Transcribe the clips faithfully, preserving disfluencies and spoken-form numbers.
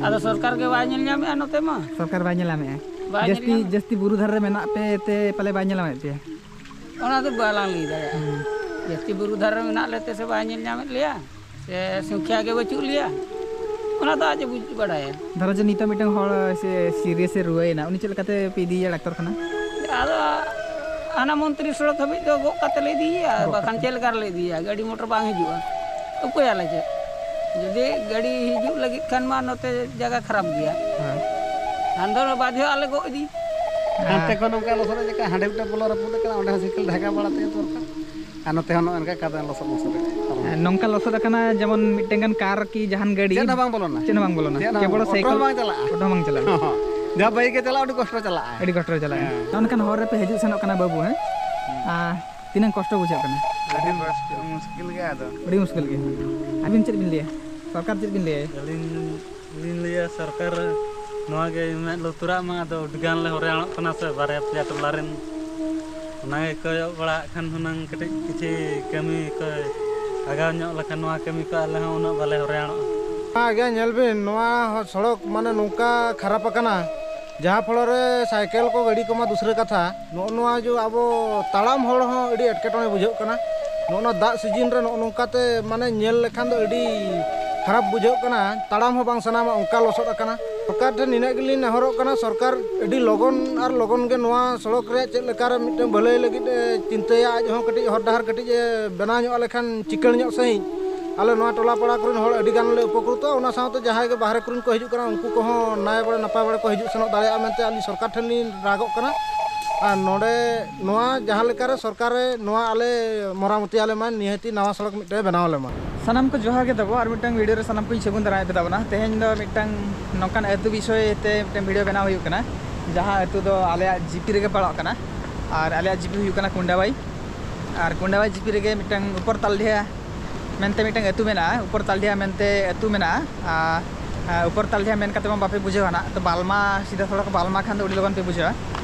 ᱟᱫᱚ ᱥᱚᱨᱠᱟᱨ ᱜᱮ ᱵᱟᱭ ᱧᱮᱞ ᱧᱟᱢᱮᱫᱼᱟ ᱱᱚᱛᱮ ᱢᱟ᱾ ᱥᱚᱨᱠᱟᱨ ᱵᱟᱭ ᱧᱮᱞ ᱧᱟᱢᱮᱫᱼᱟ᱾ ᱵᱟᱭ ᱧᱮᱞ ᱡᱟᱹᱥᱛᱤ ᱧᱟᱢᱮᱫ᱾ ᱡᱟᱹᱥᱛᱤ ᱵᱩᱨᱩ ᱫᱷᱟᱨᱮ ᱨᱮ ᱢᱮᱱᱟᱜ ᱯᱮ ᱛᱮ ᱯᱟᱞᱮ ᱵᱟᱭ ᱧᱮᱞ ᱧᱟᱢᱮᱫ ᱯᱮᱭᱟ᱾ ᱚᱱᱟ ᱫᱚ ᱵᱟᱞᱟᱝ ᱞᱟᱹᱭ ᱫᱟᱲᱮᱭᱟᱜᱼᱟ᱾ ᱦᱩᱸ᱾ ᱡᱟᱹᱥᱛᱤ ᱵᱩᱨᱩ ᱫᱷᱟᱨᱮ ᱨᱮ ᱢᱮᱱᱟᱜ ᱞᱮᱛᱮ ᱥᱮ ᱵᱟᱭ ᱧᱮᱞ ᱧᱟᱢᱮᱫ ᱞᱮᱭᱟ, ᱥᱮ ᱥᱚᱝᱠᱷᱭᱟ ᱜᱮ ᱵᱟᱹᱪᱩᱜ ᱞᱮᱭᱟ, ᱚᱱᱟ ᱫᱚ ᱟᱡ ᱮ ᱵᱩᱡᱽ ᱵᱟᱲᱟᱭᱟ᱾ ᱫᱷᱚᱨᱚ ᱡᱮ ᱱᱤᱛᱚᱜ ᱢᱤᱫᱴᱟᱝ ᱦᱚᱲ ᱥᱮ serious ᱮ ᱨᱩᱣᱟᱹᱭᱮᱱᱟ, ᱩᱱᱤ ᱪᱮᱫ ᱞᱮᱠᱟᱛᱮ ᱯᱮ ᱤᱫᱤᱭᱮᱭᱟ ᱰᱟᱠᱛᱚᱨ ᱠᱷᱟᱱᱟ? ᱟᱫᱚ ᱦᱟᱱᱟ ᱢᱚᱱᱛᱨᱤ ᱥᱚᱲᱚᱠ ᱦᱟᱹᱵᱤᱡ ᱫᱚ ᱜᱚᱜ ᱠᱟᱛᱮ ᱞᱮ ᱤᱫᱤᱭᱮᱭᱟ, ᱜᱚᱜ ᱵᱟᱠᱷᱟᱱ ᱠᱟᱛᱮ᱾ ᱪᱮᱫ ᱞᱮᱠᱟ ᱨᱮᱞᱮ ᱤᱫᱤᱭᱮᱭᱟ? ᱜᱟᱹᱰᱤ ᱢᱚᱴᱚᱨ ᱵᱟᱝ ᱦᱤᱡᱩᱜᱼᱟ, ᱩᱯᱟᱹᱭᱟᱞᱮ ᱪᱮᱫ? ᱡᱩᱫᱤ ᱜᱟᱹᱰᱤ ᱦᱤᱡᱩᱜ ᱞᱟᱹᱜᱤᱫ ᱠᱷᱟᱱ ᱢᱟ ᱱᱚᱛᱮ ᱡᱟᱭᱜᱟ ᱠᱷᱟᱨᱟᱯ ᱜᱮᱭᱟ᱾ ᱦᱮᱸ᱾ ᱠᱷᱟᱱ ᱫᱚ ᱵᱟᱫᱷᱭᱚ ᱟᱞᱮ ᱜᱚᱜ ᱤᱫᱤ᱾ ᱦᱟᱱᱛᱮ ᱠᱷᱚᱱ ᱚᱱᱠᱟ ᱞᱚᱥᱚᱫ ᱨᱮ ᱪᱮᱠᱟ ᱦᱟᱸᱰᱮ ᱢᱤᱫᱴᱟᱝ ᱯᱚᱞᱚ ᱨᱟᱹᱯᱩᱫ ᱟᱠᱟᱱᱟ, ᱚᱸᱰᱮ ᱦᱚᱸ ᱥᱟᱭᱠᱮᱞ ᱰᱷᱟᱠᱟ ᱵᱟᱲᱟ ᱛᱮᱜᱮ ᱫᱚᱨᱠᱟᱨ᱾ ᱟᱨ ᱱᱚᱛᱮ ᱦᱚᱸ ᱱᱚᱜᱼᱚ ᱱᱚᱝᱠᱟ ᱠᱟᱫᱟ ᱞᱚᱥᱚᱫ ᱢᱚᱥᱚᱫ ᱨᱮ ᱯᱟᱨᱚᱢ᱾ ᱦᱮᱸ, ᱱᱚᱝᱠᱟ ᱞᱚᱥᱚᱫ ᱟᱠᱟᱱᱟ ᱡᱮᱢᱚᱱ ᱢᱤᱫᱴᱟᱝ ᱜᱟᱱ ᱠᱟᱨ ᱠᱤ ᱡᱟᱦᱟᱱ ᱜᱟᱹᱰᱤ ᱪᱮᱫ ᱦᱚᱸ ᱵᱟᱝ ᱵᱚᱞᱚᱱᱟ᱾ ᱪᱮᱫ ᱦᱚᱸ ᱵᱟᱝ ᱵᱚᱞᱚᱱᱟ᱾ ᱪᱮᱫ ᱦᱚᱸ ᱠᱮᱵᱚᱞ ᱵᱟᱝ, ᱚᱴᱳ ᱥᱟᱭᱠᱮᱞ, ᱦᱚᱸ ᱵᱟᱝ ᱪᱟᱞᱟᱜᱼᱟ᱾ ᱚᱴᱳ ᱦᱚᱸ ᱵᱟᱝ ᱪᱟᱞᱟᱜᱼᱟ᱾ ᱦᱚᱸ, ᱦᱚᱸ᱾ ᱡᱟᱦᱟᱸ ᱵᱟᱭᱤᱠ ᱮ ᱪᱟᱞᱟᱜᱼᱟ, ᱟᱹᱰᱤ ᱠᱚᱥᱴᱚ ᱪᱟᱞᱟᱜᱼᱟ᱾ ᱟᱹᱰᱤ ᱠᱚᱥᱴᱚ ᱪᱟᱞᱟᱜᱼᱟ᱾ ᱦᱮᱸ᱾ ᱱᱚᱜᱼᱚ ᱱᱚᱝᱠᱟᱱ ᱦᱚᱨ ᱨᱮᱯᱮ ᱦᱤᱡᱩᱜ ᱥᱮᱱᱚᱜ ᱠᱟᱱᱟ ᱵᱟᱹᱵᱩ, ᱦᱮᱸ? ᱦᱩᱸ᱾ ᱟᱨ ᱛᱤᱱᱟᱹᱝ ᱠᱚᱥᱴᱚ ᱵᱩᱡᱷᱟᱹᱜ ᱠᱟᱱᱟ? ᱟᱹᱰᱤ ᱢᱩᱥᱠᱤᱞ, ᱢᱩᱥᱠᱤᱞ ᱜᱮᱭᱟ ᱟᱫᱚ᱾ ᱟᱹᱰᱤ ᱢᱩᱥᱠᱤᱞ ᱜᱮᱭᱟ᱾ ᱟᱹᱵᱤᱱ ᱪᱮᱫ ᱵᱤᱱ ᱞᱟᱹᱭᱟ? ᱥᱚᱨᱠᱟᱨ ᱪᱮᱫ ᱵᱤᱱ ᱞᱟᱹᱭᱟ? ᱟᱹᱞᱤᱧ ᱞᱤᱧ ᱞᱟᱹᱭᱟ ᱥᱚᱨᱠᱟᱨ ᱱᱚᱣᱟ ᱜᱮ ᱢᱮᱫ ᱞᱩᱛᱩᱨᱟᱜ ᱢᱟ, ᱟᱫᱚ ᱟᱹᱰᱤ ᱜᱟᱱ ᱞᱮ ᱦᱚᱭᱨᱟᱱᱚᱜ ᱠᱟᱱᱟ ᱥᱮ, ᱵᱟᱨᱭᱟ ᱯᱮᱭᱟ ᱴᱚᱞᱟ ᱨᱮᱱ᱾ ᱚᱱᱟ ᱜᱮ ᱠᱚᱭᱚᱜ ᱵᱟᱲᱟᱜ ᱠᱷᱟᱱ ᱦᱩᱱᱟᱹᱝ ᱠᱟᱹᱴᱤᱡ ᱠᱤᱪᱷᱤ ᱠᱟᱹᱢᱤ ᱠᱚᱭ ᱟᱜᱟᱣ ᱧᱚᱜ ᱞᱮᱠᱷᱟᱱ ᱱᱚᱣᱟ ᱠᱟᱹᱢᱤ ᱠᱚ ᱟᱞᱮ ᱦᱚᱸ ᱩᱱᱟᱹᱜ ᱵᱟᱞᱮ ᱦᱚᱭᱨᱟᱱᱚᱜᱼᱟ᱾ ᱟᱜᱮ ᱧᱮᱞ ᱵᱤᱱ, ᱱᱚᱣᱟ ᱦᱚ-, ᱥᱚᱲᱚᱠ ᱢᱟᱱᱮ ᱱᱚᱝᱠᱟ ᱠᱷᱟᱨᱟᱯ ᱟᱠᱟᱱᱟ, ᱡᱟᱦᱟᱸ ᱯᱷᱚᱞᱚ ᱨᱮ ᱥᱟᱭᱠᱮᱞ ᱠᱚ ᱜᱟᱹᱰᱤ ᱠᱚᱢᱟ ᱫᱩᱥᱨᱟᱹ ᱠᱟᱛᱷᱟ, ᱱᱚᱜᱼᱚ ᱱᱚᱣᱟ ᱡᱮ ᱟᱵᱚ ᱛᱟᱲᱟᱢ ᱦᱚᱲ ᱦᱚᱸ ᱟᱹᱰᱤ ᱮᱴᱠᱮᱴᱚᱬᱮ ᱵᱩᱡᱷᱟᱹᱜ ᱠᱟᱱᱟ᱾ ᱱᱚᱜᱼᱚ ᱱᱚᱣᱟ ᱫᱟᱜ ᱥᱤᱡᱤᱱ ᱨᱮ ᱱᱚᱜᱼᱚ ᱱᱚᱝᱠᱟᱛᱮ ᱢᱟᱱᱮ ᱧᱮᱞ ᱞᱮᱠᱷᱟᱱ ᱫᱚ ᱟᱹᱰᱤ ᱠᱷᱟᱨᱟᱯ ᱵᱩᱡᱷᱟᱹᱜ ᱠᱟᱱᱟ, ᱛᱟᱲᱟᱢ ᱦᱚᱸ ᱵᱟᱝ ᱥᱟᱱᱟᱣᱟ, ᱚᱱᱠᱟ ᱞᱚᱥᱚᱫ ᱟᱠᱟᱱᱟ᱾ ᱥᱚᱨᱠᱟᱨ ᱴᱷᱮᱱ ᱱᱤᱱᱟᱹᱜ ᱜᱮᱞᱤᱧ ᱱᱮᱦᱚᱨᱚᱜ ᱠᱟᱱᱟ, ᱥᱚᱨᱠᱟᱨ ᱟᱹᱰᱤ ᱞᱚᱜᱚᱱ ᱟᱨ ᱞᱚᱜᱚᱱ ᱜᱮ ᱱᱚᱣᱟ ᱥᱚᱲᱚᱠ ᱨᱮᱭᱟᱜ ᱪᱮᱫ ᱞᱮᱠᱟᱨᱮ ᱢᱤᱫᱴᱟᱝ ᱵᱷᱟᱹᱞᱟᱹᱭ ᱞᱟᱹᱜᱤᱫ ᱮ ᱪᱤᱱᱛᱟᱹᱭᱟ, ᱟᱡ ᱦᱚᱸ ᱠᱟᱹᱴᱤᱡ ᱦᱚᱨ ᱰᱟᱦᱟᱨ ᱠᱟᱹᱴᱤᱡ ᱮ ᱵᱮᱱᱟᱣ ᱧᱚᱜ ᱞᱮᱠᱷᱟᱱ ᱪᱤᱠᱟᱹᱲ ᱧᱚᱜ ᱥᱟᱺᱦᱤᱡ ᱟᱞᱮ ᱱᱚᱣᱟ ᱴᱚᱞᱟ ᱯᱟᱲᱟ ᱠᱚᱨᱮᱱ ᱦᱚᱲ ᱟᱹᱰᱤ ᱜᱟᱱ ᱞᱮ ᱩᱯᱚᱠᱨᱤᱛᱚᱜᱼᱟ᱾ ᱚᱱᱟ ᱥᱟᱶᱛᱮ ᱡᱟᱦᱟᱸᱭ ᱜᱮ ᱵᱟᱦᱨᱮ ᱠᱚᱨᱮᱱ ᱠᱚ ᱦᱤᱡᱩᱜ ᱠᱟᱱᱟ, ᱩᱱᱠᱩ ᱠᱚᱦᱚᱸ ᱱᱟᱭ ᱵᱟᱲᱮ ᱱᱟᱯᱟᱭ ᱵᱟᱲᱮ ᱠᱚ ᱦᱤᱡᱩᱜ ᱥᱮᱱᱚᱜ ᱫᱟᱲᱮᱭᱟᱜᱼᱟ ᱢᱮᱱᱛᱮ ᱟᱹᱞᱤᱧ ᱥᱚᱨᱠᱟᱨ ᱴᱷᱮᱱ ᱞᱤᱧ ᱨᱟᱜᱚᱜ ᱠᱟᱱᱟ᱾ ᱟᱨ ᱱᱚᱰᱮ ᱱᱚᱣᱟ ᱡᱟᱦᱟᱸ ᱞᱮᱠᱟᱨᱮ ᱥᱚᱨᱠᱟᱨᱮ ᱱᱚᱣᱟ ᱟᱞᱮ ᱢᱚᱨᱟᱢᱚᱛᱤ ᱟᱞᱮ ᱢᱟ, ᱱᱤᱦᱟᱹᱛᱤ ᱱᱟᱣᱟ ᱥᱚᱲᱚᱠ ᱢᱤᱫᱴᱮᱱ ᱵᱮᱱᱟᱣ ᱟᱞᱮ ᱢᱟ᱾ ᱥᱟᱱᱟᱢ ᱠᱚ ᱡᱚᱦᱟᱨ ᱜᱮ ᱛᱟᱵᱚ, ᱟᱨ ᱢᱤᱫᱴᱟᱝ video ᱨᱮ ᱥᱟᱱᱟᱢ ᱠᱚᱧ ᱥᱟᱹᱜᱩᱱ ᱫᱟᱨᱟᱢᱮᱫ ᱯᱮ ᱛᱟᱵᱚᱱᱟ᱾ ᱛᱮᱦᱮᱧ ᱫᱚ ᱢᱤᱫᱴᱟᱝ ᱱᱚᱝᱠᱟᱱ ᱟᱹᱛᱩ ᱵᱤᱥᱚᱭ ᱛᱮ ᱢᱤᱫᱴᱟᱝ video ᱵᱮᱱᱟᱣ ᱦᱩᱭᱩᱜ ᱠᱟᱱᱟ, ᱡᱟᱦᱟᱸ ᱟᱹᱛᱩ ᱫᱚ ᱟᱞᱮᱭᱟᱜ ᱡᱤᱯᱤ ᱨᱮᱜᱮ ᱯᱟᱲᱟᱜ ᱠᱟᱱᱟ᱾ ᱟᱨ ᱟᱞᱮᱭᱟᱜ ᱡᱤᱯᱤ ᱦᱩᱭᱩᱜ ᱠᱟᱱᱟ ᱠᱩᱱᱰᱟᱵᱟᱭ᱾ ᱟᱨ ᱠᱩᱱᱰᱟᱵᱟᱭ ᱡᱤᱯᱤ ᱨᱮᱜᱮ ᱢᱤᱫᱴᱟᱝ ᱩᱯᱚᱨ ᱛᱟᱞᱰᱤᱦᱟ ᱢᱮᱱᱛᱮ ᱢᱤᱫᱴᱟᱝ ᱟᱹᱛᱩ ᱢᱮᱱᱟᱜᱼᱟ, ᱩᱯᱚᱨ ᱛᱟᱞᱰᱤᱦᱟ ᱢᱮᱱᱛᱮ ᱟᱹᱛᱩ ᱢᱮᱱᱟᱜᱼᱟ᱾ ᱟᱨ, ᱟᱨ ᱩᱯᱚᱨ ᱛᱟᱞᱰᱤᱦᱟ ᱢᱮᱱ ᱠᱟᱛᱮ ᱢᱟ ᱵᱟᱯᱮ ᱵᱩᱡᱷᱟᱹᱣᱟ ᱱᱟᱜ, ᱛᱚ ᱵᱟᱞᱢᱟ ᱥᱤᱫᱷᱟᱹ ᱥᱚᱲᱚᱠ ᱵᱟᱞᱢᱟ ᱠᱷᱟᱱ ᱫᱚ ᱟᱹᱰᱤ ᱞᱚᱜᱚᱱ ᱯᱮ ᱵᱩᱡᱷᱟᱹᱣᱟ᱾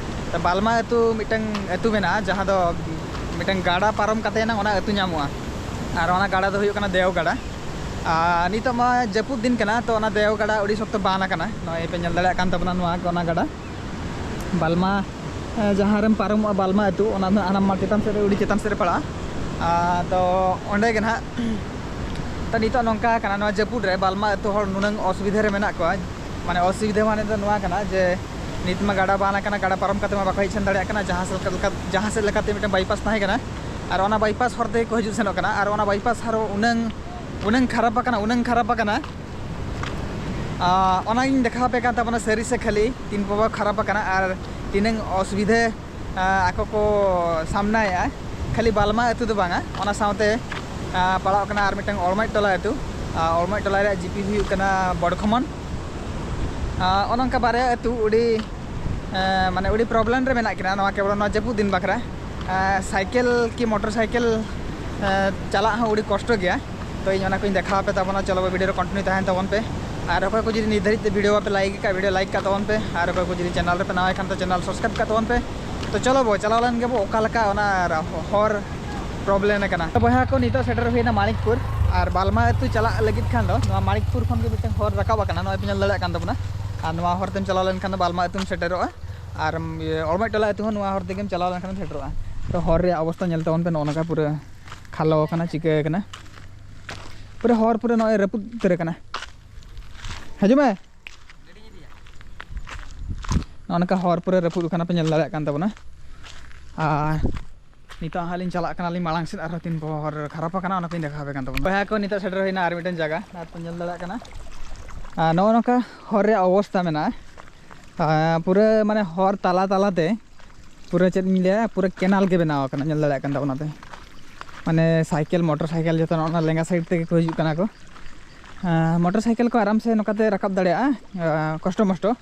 ᱛᱚ ᱵᱟᱞᱢᱟ ᱟᱹᱛᱩ ᱢᱤᱫᱴᱟᱝ ᱟᱹᱛᱩ ᱢᱮᱱᱟᱜᱼᱟ, ᱡᱟᱦᱟᱸ ᱫᱚ ᱢᱤᱫᱴᱟᱝ ᱜᱟᱰᱟ ᱯᱟᱨᱚᱢ ᱠᱟᱛᱮ ᱮᱱᱟᱝ ᱚᱱᱟ ᱟᱹᱛᱩ ᱧᱟᱢᱚᱜᱼᱟ᱾ ᱟᱨ ᱚᱱᱟ ᱜᱟᱰᱟ ᱫᱚ ᱦᱩᱭᱩᱜ ᱠᱟᱱᱟ ᱫᱮᱣ ᱜᱟᱰᱟ᱾ ᱟᱨ ᱱᱤᱛᱚᱜ ᱢᱟ ᱡᱟᱹᱯᱩᱫ ᱫᱤᱱ ᱠᱟᱱᱟ, ᱛᱚ ᱚᱱᱟ ᱫᱮᱣ ᱜᱟᱰᱟ ᱟᱹᱰᱤ ᱥᱚᱠᱛᱚ ᱵᱟᱱ ᱟᱠᱟᱱᱟ᱾ ᱱᱚᱜᱼᱚᱭ ᱯᱮ ᱧᱮᱞ ᱫᱟᱲᱮᱭᱟᱜ ᱠᱟᱱ ᱛᱟᱵᱚᱱᱟ ᱱᱚᱣᱟ ᱜᱚᱱᱟ ᱜᱟᱰᱟ, ᱵᱟᱞᱢᱟ, ᱮ, ᱡᱟᱦᱟᱸ ᱨᱮᱢ ᱯᱟᱨᱚᱢᱚᱜᱼᱟ ᱵᱟᱞᱢᱟ ᱟᱹᱛᱩ, ᱚᱱᱟ ᱫᱚ ᱦᱟᱱᱟ ᱢᱟ ᱪᱮᱛᱟᱱ ᱥᱮᱫ ᱨᱮ, ᱟᱹᱰᱤ ᱪᱮᱛᱟᱱ ᱥᱮᱫ ᱨᱮ ᱯᱟᱲᱟᱜᱼᱟ᱾ ᱟᱨ ᱛᱚ ᱚᱸᱰᱮ ᱜᱮ ᱱᱟᱦᱟᱜ, ᱛᱚ ᱱᱤᱛᱚᱜ ᱱᱚᱝᱠᱟ ᱠᱟᱱᱟ, ᱱᱚᱣᱟ ᱡᱟᱹᱯᱩᱫ ᱨᱮ ᱵᱟᱞᱢᱟ ᱟᱹᱛᱩ ᱦᱚᱲ ᱱᱩᱱᱟᱹᱝ ᱚᱥᱩᱵᱤᱫᱷᱟ ᱨᱮ ᱢᱮᱱᱟᱜ ᱠᱚᱣᱟ᱾ ᱢᱟᱱᱮ ᱚᱥᱩᱵᱤᱫᱷᱟ ᱢᱟᱱᱮ ᱫᱚ ᱱᱚᱣᱟ ᱠᱟᱱᱟ ᱡᱮ ᱱᱤᱛ ᱢᱟ ᱜᱟᱰᱟ ᱵᱟᱱ ᱟᱠᱟᱱᱟ, ᱜᱟᱰᱟ ᱯᱟᱨᱚᱢ ᱠᱟᱛᱮ ᱢᱟ ᱵᱟᱠᱚ ᱦᱮᱡ ᱥᱮᱱ ᱫᱟᱲᱮᱭᱟᱜ ᱠᱟᱱᱟ᱾ ᱡᱟᱦᱟᱸ ᱥᱮᱫ ᱞᱮᱠᱟ, ᱡᱟᱦᱟᱸ ᱥᱮᱫ ᱞᱮᱠᱟᱛᱮ ᱢᱤᱫᱴᱟᱝ ᱵᱟᱭᱯᱟᱥ ᱛᱟᱦᱮᱸ ᱠᱟᱱᱟ, ᱟᱨ ᱚᱱᱟ ᱵᱟᱭᱯᱟᱥ ᱦᱚᱨ ᱛᱮᱜᱮ ᱠᱚ ᱦᱤᱡᱩᱜ ᱥᱮᱱᱚᱜ ᱠᱟᱱᱟ, ᱟᱨ ᱚᱱᱟ ᱵᱟᱭᱯᱟᱥ ᱟᱨᱚ ᱩᱱᱟᱹᱝ ᱩᱱᱟᱹᱝ ᱠᱷᱟᱨᱟᱯ ᱟᱠᱟᱱᱟ, ᱩᱱᱟᱹᱝ ᱠᱷᱟᱨᱟᱯ ᱟᱠᱟᱱᱟ᱾ ᱟᱨ ᱚᱱᱟᱜᱤᱧ ᱫᱮᱠᱷᱟᱣ ᱟᱯᱮ ᱠᱟᱱ ᱛᱟᱵᱚᱱᱟ ᱥᱟᱹᱨᱤ ᱥᱮ ᱠᱷᱟᱹᱞᱤ, ᱛᱤᱱ ᱯᱚᱵᱟ ᱠᱷᱟᱨᱟᱯ ᱟᱠᱟᱱᱟ ᱟᱨ ᱛᱤᱱᱟᱹᱝ ᱚᱥᱩᱵᱤᱫᱷᱟ, ᱟᱨ ᱟᱠᱚ ᱠᱚ ᱥᱟᱢᱱᱟᱭᱮᱫᱼᱟ᱾ ᱠᱷᱟᱹᱞᱤ ᱵᱟᱞᱢᱟ ᱟᱹᱛᱩ ᱫᱚ ᱵᱟᱝᱟ, ᱚᱱᱟ ᱥᱟᱶᱛᱮ, ᱟᱨ ᱯᱟᱲᱟᱣ ᱠᱟᱱᱟ ᱟᱨ ᱢᱤᱫᱴᱟᱝ ᱚᱲᱢᱟᱡ ᱴᱚᱞᱟ ᱟᱹᱛᱩ᱾ ᱟᱨ ᱚᱲᱢᱟᱡ ᱴᱚᱞᱟ ᱨᱮᱭᱟᱜ ᱡᱤᱯᱤ ᱦᱩᱭᱩᱜ ᱠᱟᱱᱟ ᱵᱚᱰᱠᱷᱚᱢᱚᱱ᱾ ᱟᱨ ᱚᱱᱮ ᱚᱱᱠᱟ ᱵᱟᱨᱭᱟ ᱟᱹᱛᱩ ᱟᱹᱰᱤ, ᱟᱨ ᱢᱟᱱᱮ ᱟᱹᱰᱤ ᱯᱨᱚᱵᱞᱮᱢ ᱨᱮ ᱢᱮᱱᱟᱜ ᱠᱤᱱᱟ ᱱᱚᱣᱟ, ᱠᱮᱵᱚᱞ ᱱᱚᱣᱟ ᱡᱟᱹᱯᱩᱫ ᱫᱤᱱ ᱵᱟᱠᱷᱨᱟ᱾ ᱟᱨ ᱥᱟᱭᱠᱮᱞ ᱠᱤ ᱢᱚᱴᱚᱨ ᱥᱟᱭᱠᱮᱞ, ᱟᱨ ᱪᱟᱞᱟᱜ ᱦᱚᱸ ᱟᱹᱰᱤ ᱠᱚᱥᱴᱚ ᱜᱮᱭᱟ᱾ ᱛᱚ ᱤᱧ ᱚᱱᱟ ᱠᱚᱧ ᱫᱮᱠᱷᱟᱣ ᱟᱯᱮ ᱛᱟᱵᱚᱱᱟ᱾ ᱪᱚᱞᱚ ᱵᱚ, ᱵᱷᱤᱰᱤᱭᱳ ᱨᱮ ᱠᱚᱱᱴᱤᱱᱤᱭᱩ ᱛᱟᱦᱮᱱ ᱛᱟᱵᱚᱱ ᱯᱮ᱾ ᱟᱨ ᱚᱠᱚᱭ ᱠᱚ ᱡᱩᱫᱤ ᱱᱤᱛ ᱫᱷᱟᱹᱨᱤᱡ ᱛᱮ ᱵᱷᱤᱰᱤᱭᱳ ᱵᱟᱯᱮ ᱞᱟᱭᱤᱠ ᱟᱠᱟᱫ, ᱵᱷᱤᱰᱤᱭᱳ ᱞᱟᱭᱤᱠ ᱠᱟᱜ ᱛᱟᱵᱚᱱ ᱯᱮ᱾ ᱟᱨ ᱚᱠᱚᱭ ᱠᱚ ᱡᱩᱫᱤ ᱪᱮᱱᱮᱞ ᱨᱮᱯᱮ ᱱᱟᱣᱟ ᱠᱷᱟᱱ ᱛᱚ ᱪᱮᱱᱮᱞ ᱥᱟᱵᱥᱠᱨᱟᱭᱤᱵ ᱠᱟᱜ ᱛᱟᱵᱚᱱ ᱯᱮ᱾ ᱛᱚ ᱪᱚᱞᱚ ᱵᱚ, ᱪᱟᱞᱟᱣ ᱞᱮᱱ ᱜᱮᱵᱚ ᱚᱠᱟ ᱞᱮᱠᱟ ᱚᱱᱟ ᱦᱚᱨ ᱯᱨᱚᱵᱞᱮᱢ ᱟᱠᱟᱱᱟ᱾ ᱛᱚ ᱵᱚᱭᱦᱟ ᱠᱚ, ᱱᱤᱛᱚᱜ ᱥᱮᱴᱮᱨ ᱦᱩᱭᱱᱟ ᱢᱟᱬᱤᱠᱯᱩᱨ᱾ ᱟᱨ ᱵᱟᱞᱢᱟ ᱟᱹᱛᱩ ᱪᱟᱞᱟᱜ ᱞᱟᱹᱜᱤᱫ ᱠᱷᱟᱱ ᱫᱚ ᱱᱚᱣᱟ ᱢᱟᱬᱤᱠᱯᱩᱨ ᱠᱷᱚᱱ ᱜᱮ ᱢᱤᱫᱴᱟᱝ ᱦᱚᱨ ᱨᱟᱠᱟᱵ ᱟᱠᱟᱱᱟ, ᱱᱚᱜᱼᱚᱭ ᱯᱮ ᱧᱮᱞ ᱫᱟᱲᱮᱭᱟᱜ ᱠᱟᱱ ᱛᱟᱵᱚᱱᱟ᱾ ᱟᱨ ᱱᱚᱣᱟ ᱦᱚᱨ ᱛᱮᱢ ᱪᱟᱞᱟᱣ ᱞᱮᱱᱠᱷᱟᱱ ᱫᱚ ᱵᱟᱞᱢᱟ ᱟᱹᱛᱩᱢ ᱥᱮᱴᱮᱨᱚᱜᱼᱟ᱾ ᱟᱨ, ᱤᱭᱟᱹ, ᱚᱲᱢᱟᱡ ᱴᱚᱞᱟ ᱟᱹᱛᱩ ᱦᱚᱸ ᱱᱚᱣᱟ ᱦᱚᱨ ᱛᱮᱜᱮᱢ ᱪᱟᱞᱟᱣ ᱞᱮᱱᱠᱷᱟᱱ ᱥᱮᱴᱮᱨᱚᱜᱼᱟ᱾ ᱛᱚ ᱦᱚᱨ ᱨᱮᱭᱟᱜ ᱚᱵᱚᱥᱛᱟ ᱧᱮᱞ ᱛᱟᱵᱚᱱ ᱯᱮ, ᱱᱚᱜᱼᱚ ᱱᱚᱝᱠᱟ ᱯᱩᱨᱟᱹ ᱠᱷᱟᱞᱚ ᱟᱠᱟᱱᱟ, ᱪᱤᱠᱟᱹ ᱟᱠᱟᱱᱟ᱾ ᱯᱩᱨᱟᱹ ᱦᱚᱨ ᱯᱩᱨᱟᱹ ᱱᱚᱜᱼᱚᱭ ᱨᱟᱹᱯᱩᱫ ᱩᱛᱟᱹᱨ ᱟᱠᱟᱱᱟ᱾ ᱦᱤᱡᱩᱜ ᱢᱮ᱾ ᱱᱚᱜᱼᱚ ᱱᱚᱝᱠᱟ ᱦᱚᱨ ᱯᱩᱨᱟᱹ ᱨᱟᱹᱯᱩᱫ ᱟᱠᱟᱱᱟ, ᱯᱮ ᱧᱮᱞ ᱫᱟᱲᱮᱭᱟᱜ ᱠᱟᱱ ᱛᱟᱵᱚᱱᱟ᱾ ᱟᱨ ᱱᱤᱛᱚᱜ ᱦᱟᱸᱜ ᱞᱤᱧ ᱪᱟᱞᱟᱜ ᱠᱟᱱᱟᱞᱤᱧ ᱢᱟᱲᱟᱝ ᱥᱮᱫ, ᱟᱨᱦᱚᱸ ᱛᱤᱱ ᱯᱚᱦᱚᱨ ᱠᱷᱟᱨᱟᱯ ᱟᱠᱟᱱᱟ ᱚᱱᱟ ᱠᱚᱧ ᱫᱮᱠᱷᱟᱣ ᱟᱯᱮ ᱠᱟᱱ ᱛᱟᱵᱚᱱᱟ᱾ ᱵᱚᱭᱦᱟ ᱠᱚ, ᱱᱤᱛᱚᱜ ᱥᱮᱴᱮᱨ ᱦᱩᱭᱱᱟ ᱟᱨ ᱢᱤᱫᱴᱮᱱ ᱡᱟᱭᱜᱟ, ᱟᱨ ᱯᱮ ᱧᱮᱞ ᱫᱟᱲᱮᱭᱟᱜ ᱠᱟᱱᱟ᱾ ᱟᱨ ᱱᱚᱜᱼᱚ ᱱᱚᱝᱠᱟ ᱦᱚᱨ ᱨᱮᱭᱟᱜ ᱚᱵᱚᱥᱛᱟ ᱢᱮᱱᱟᱜᱼᱟ᱾ ᱟᱨ ᱯᱩᱨᱟᱹ ᱢᱟᱱᱮ ᱦᱚᱨ ᱛᱟᱞᱟ ᱛᱟᱞᱟᱛᱮ ᱯᱩᱨᱟᱹ ᱪᱮᱫ ᱤᱧ ᱞᱟᱹᱭᱟ, ᱯᱩᱨᱟᱹ ᱠᱮᱱᱟᱞ ᱜᱮ ᱵᱮᱱᱟᱣ ᱟᱠᱟᱱᱟ, ᱧᱮᱞ ᱫᱟᱲᱮᱭᱟᱜ ᱠᱟᱱ ᱛᱟᱵᱚᱱᱟ ᱯᱮ᱾ ᱢᱟᱱᱮ ᱥᱟᱭᱠᱮᱞ, ᱢᱚᱴᱚᱨ ᱥᱟᱭᱠᱮᱞ ᱡᱚᱛᱚ ᱱᱚᱜᱼᱚ ᱱᱟ ᱞᱮᱸᱜᱟ ᱥᱟᱭᱤᱰ ᱛᱮᱜᱮ ᱠᱚ ᱦᱤᱡᱩᱜ ᱠᱟᱱᱟ ᱠᱚ᱾ ᱟᱨ ᱢᱚᱴᱚᱨ ᱥᱟᱭᱠᱮᱞ ᱠᱚ ᱟᱨᱟᱢ ᱥᱮ ᱱᱚᱝᱠᱟᱛᱮ ᱨᱟᱠᱟᱵ ᱫᱟᱲᱮᱭᱟᱜᱼᱟ, ᱟᱨ ᱠᱚᱥᱴᱚ ᱢᱚᱥᱴᱚ᱾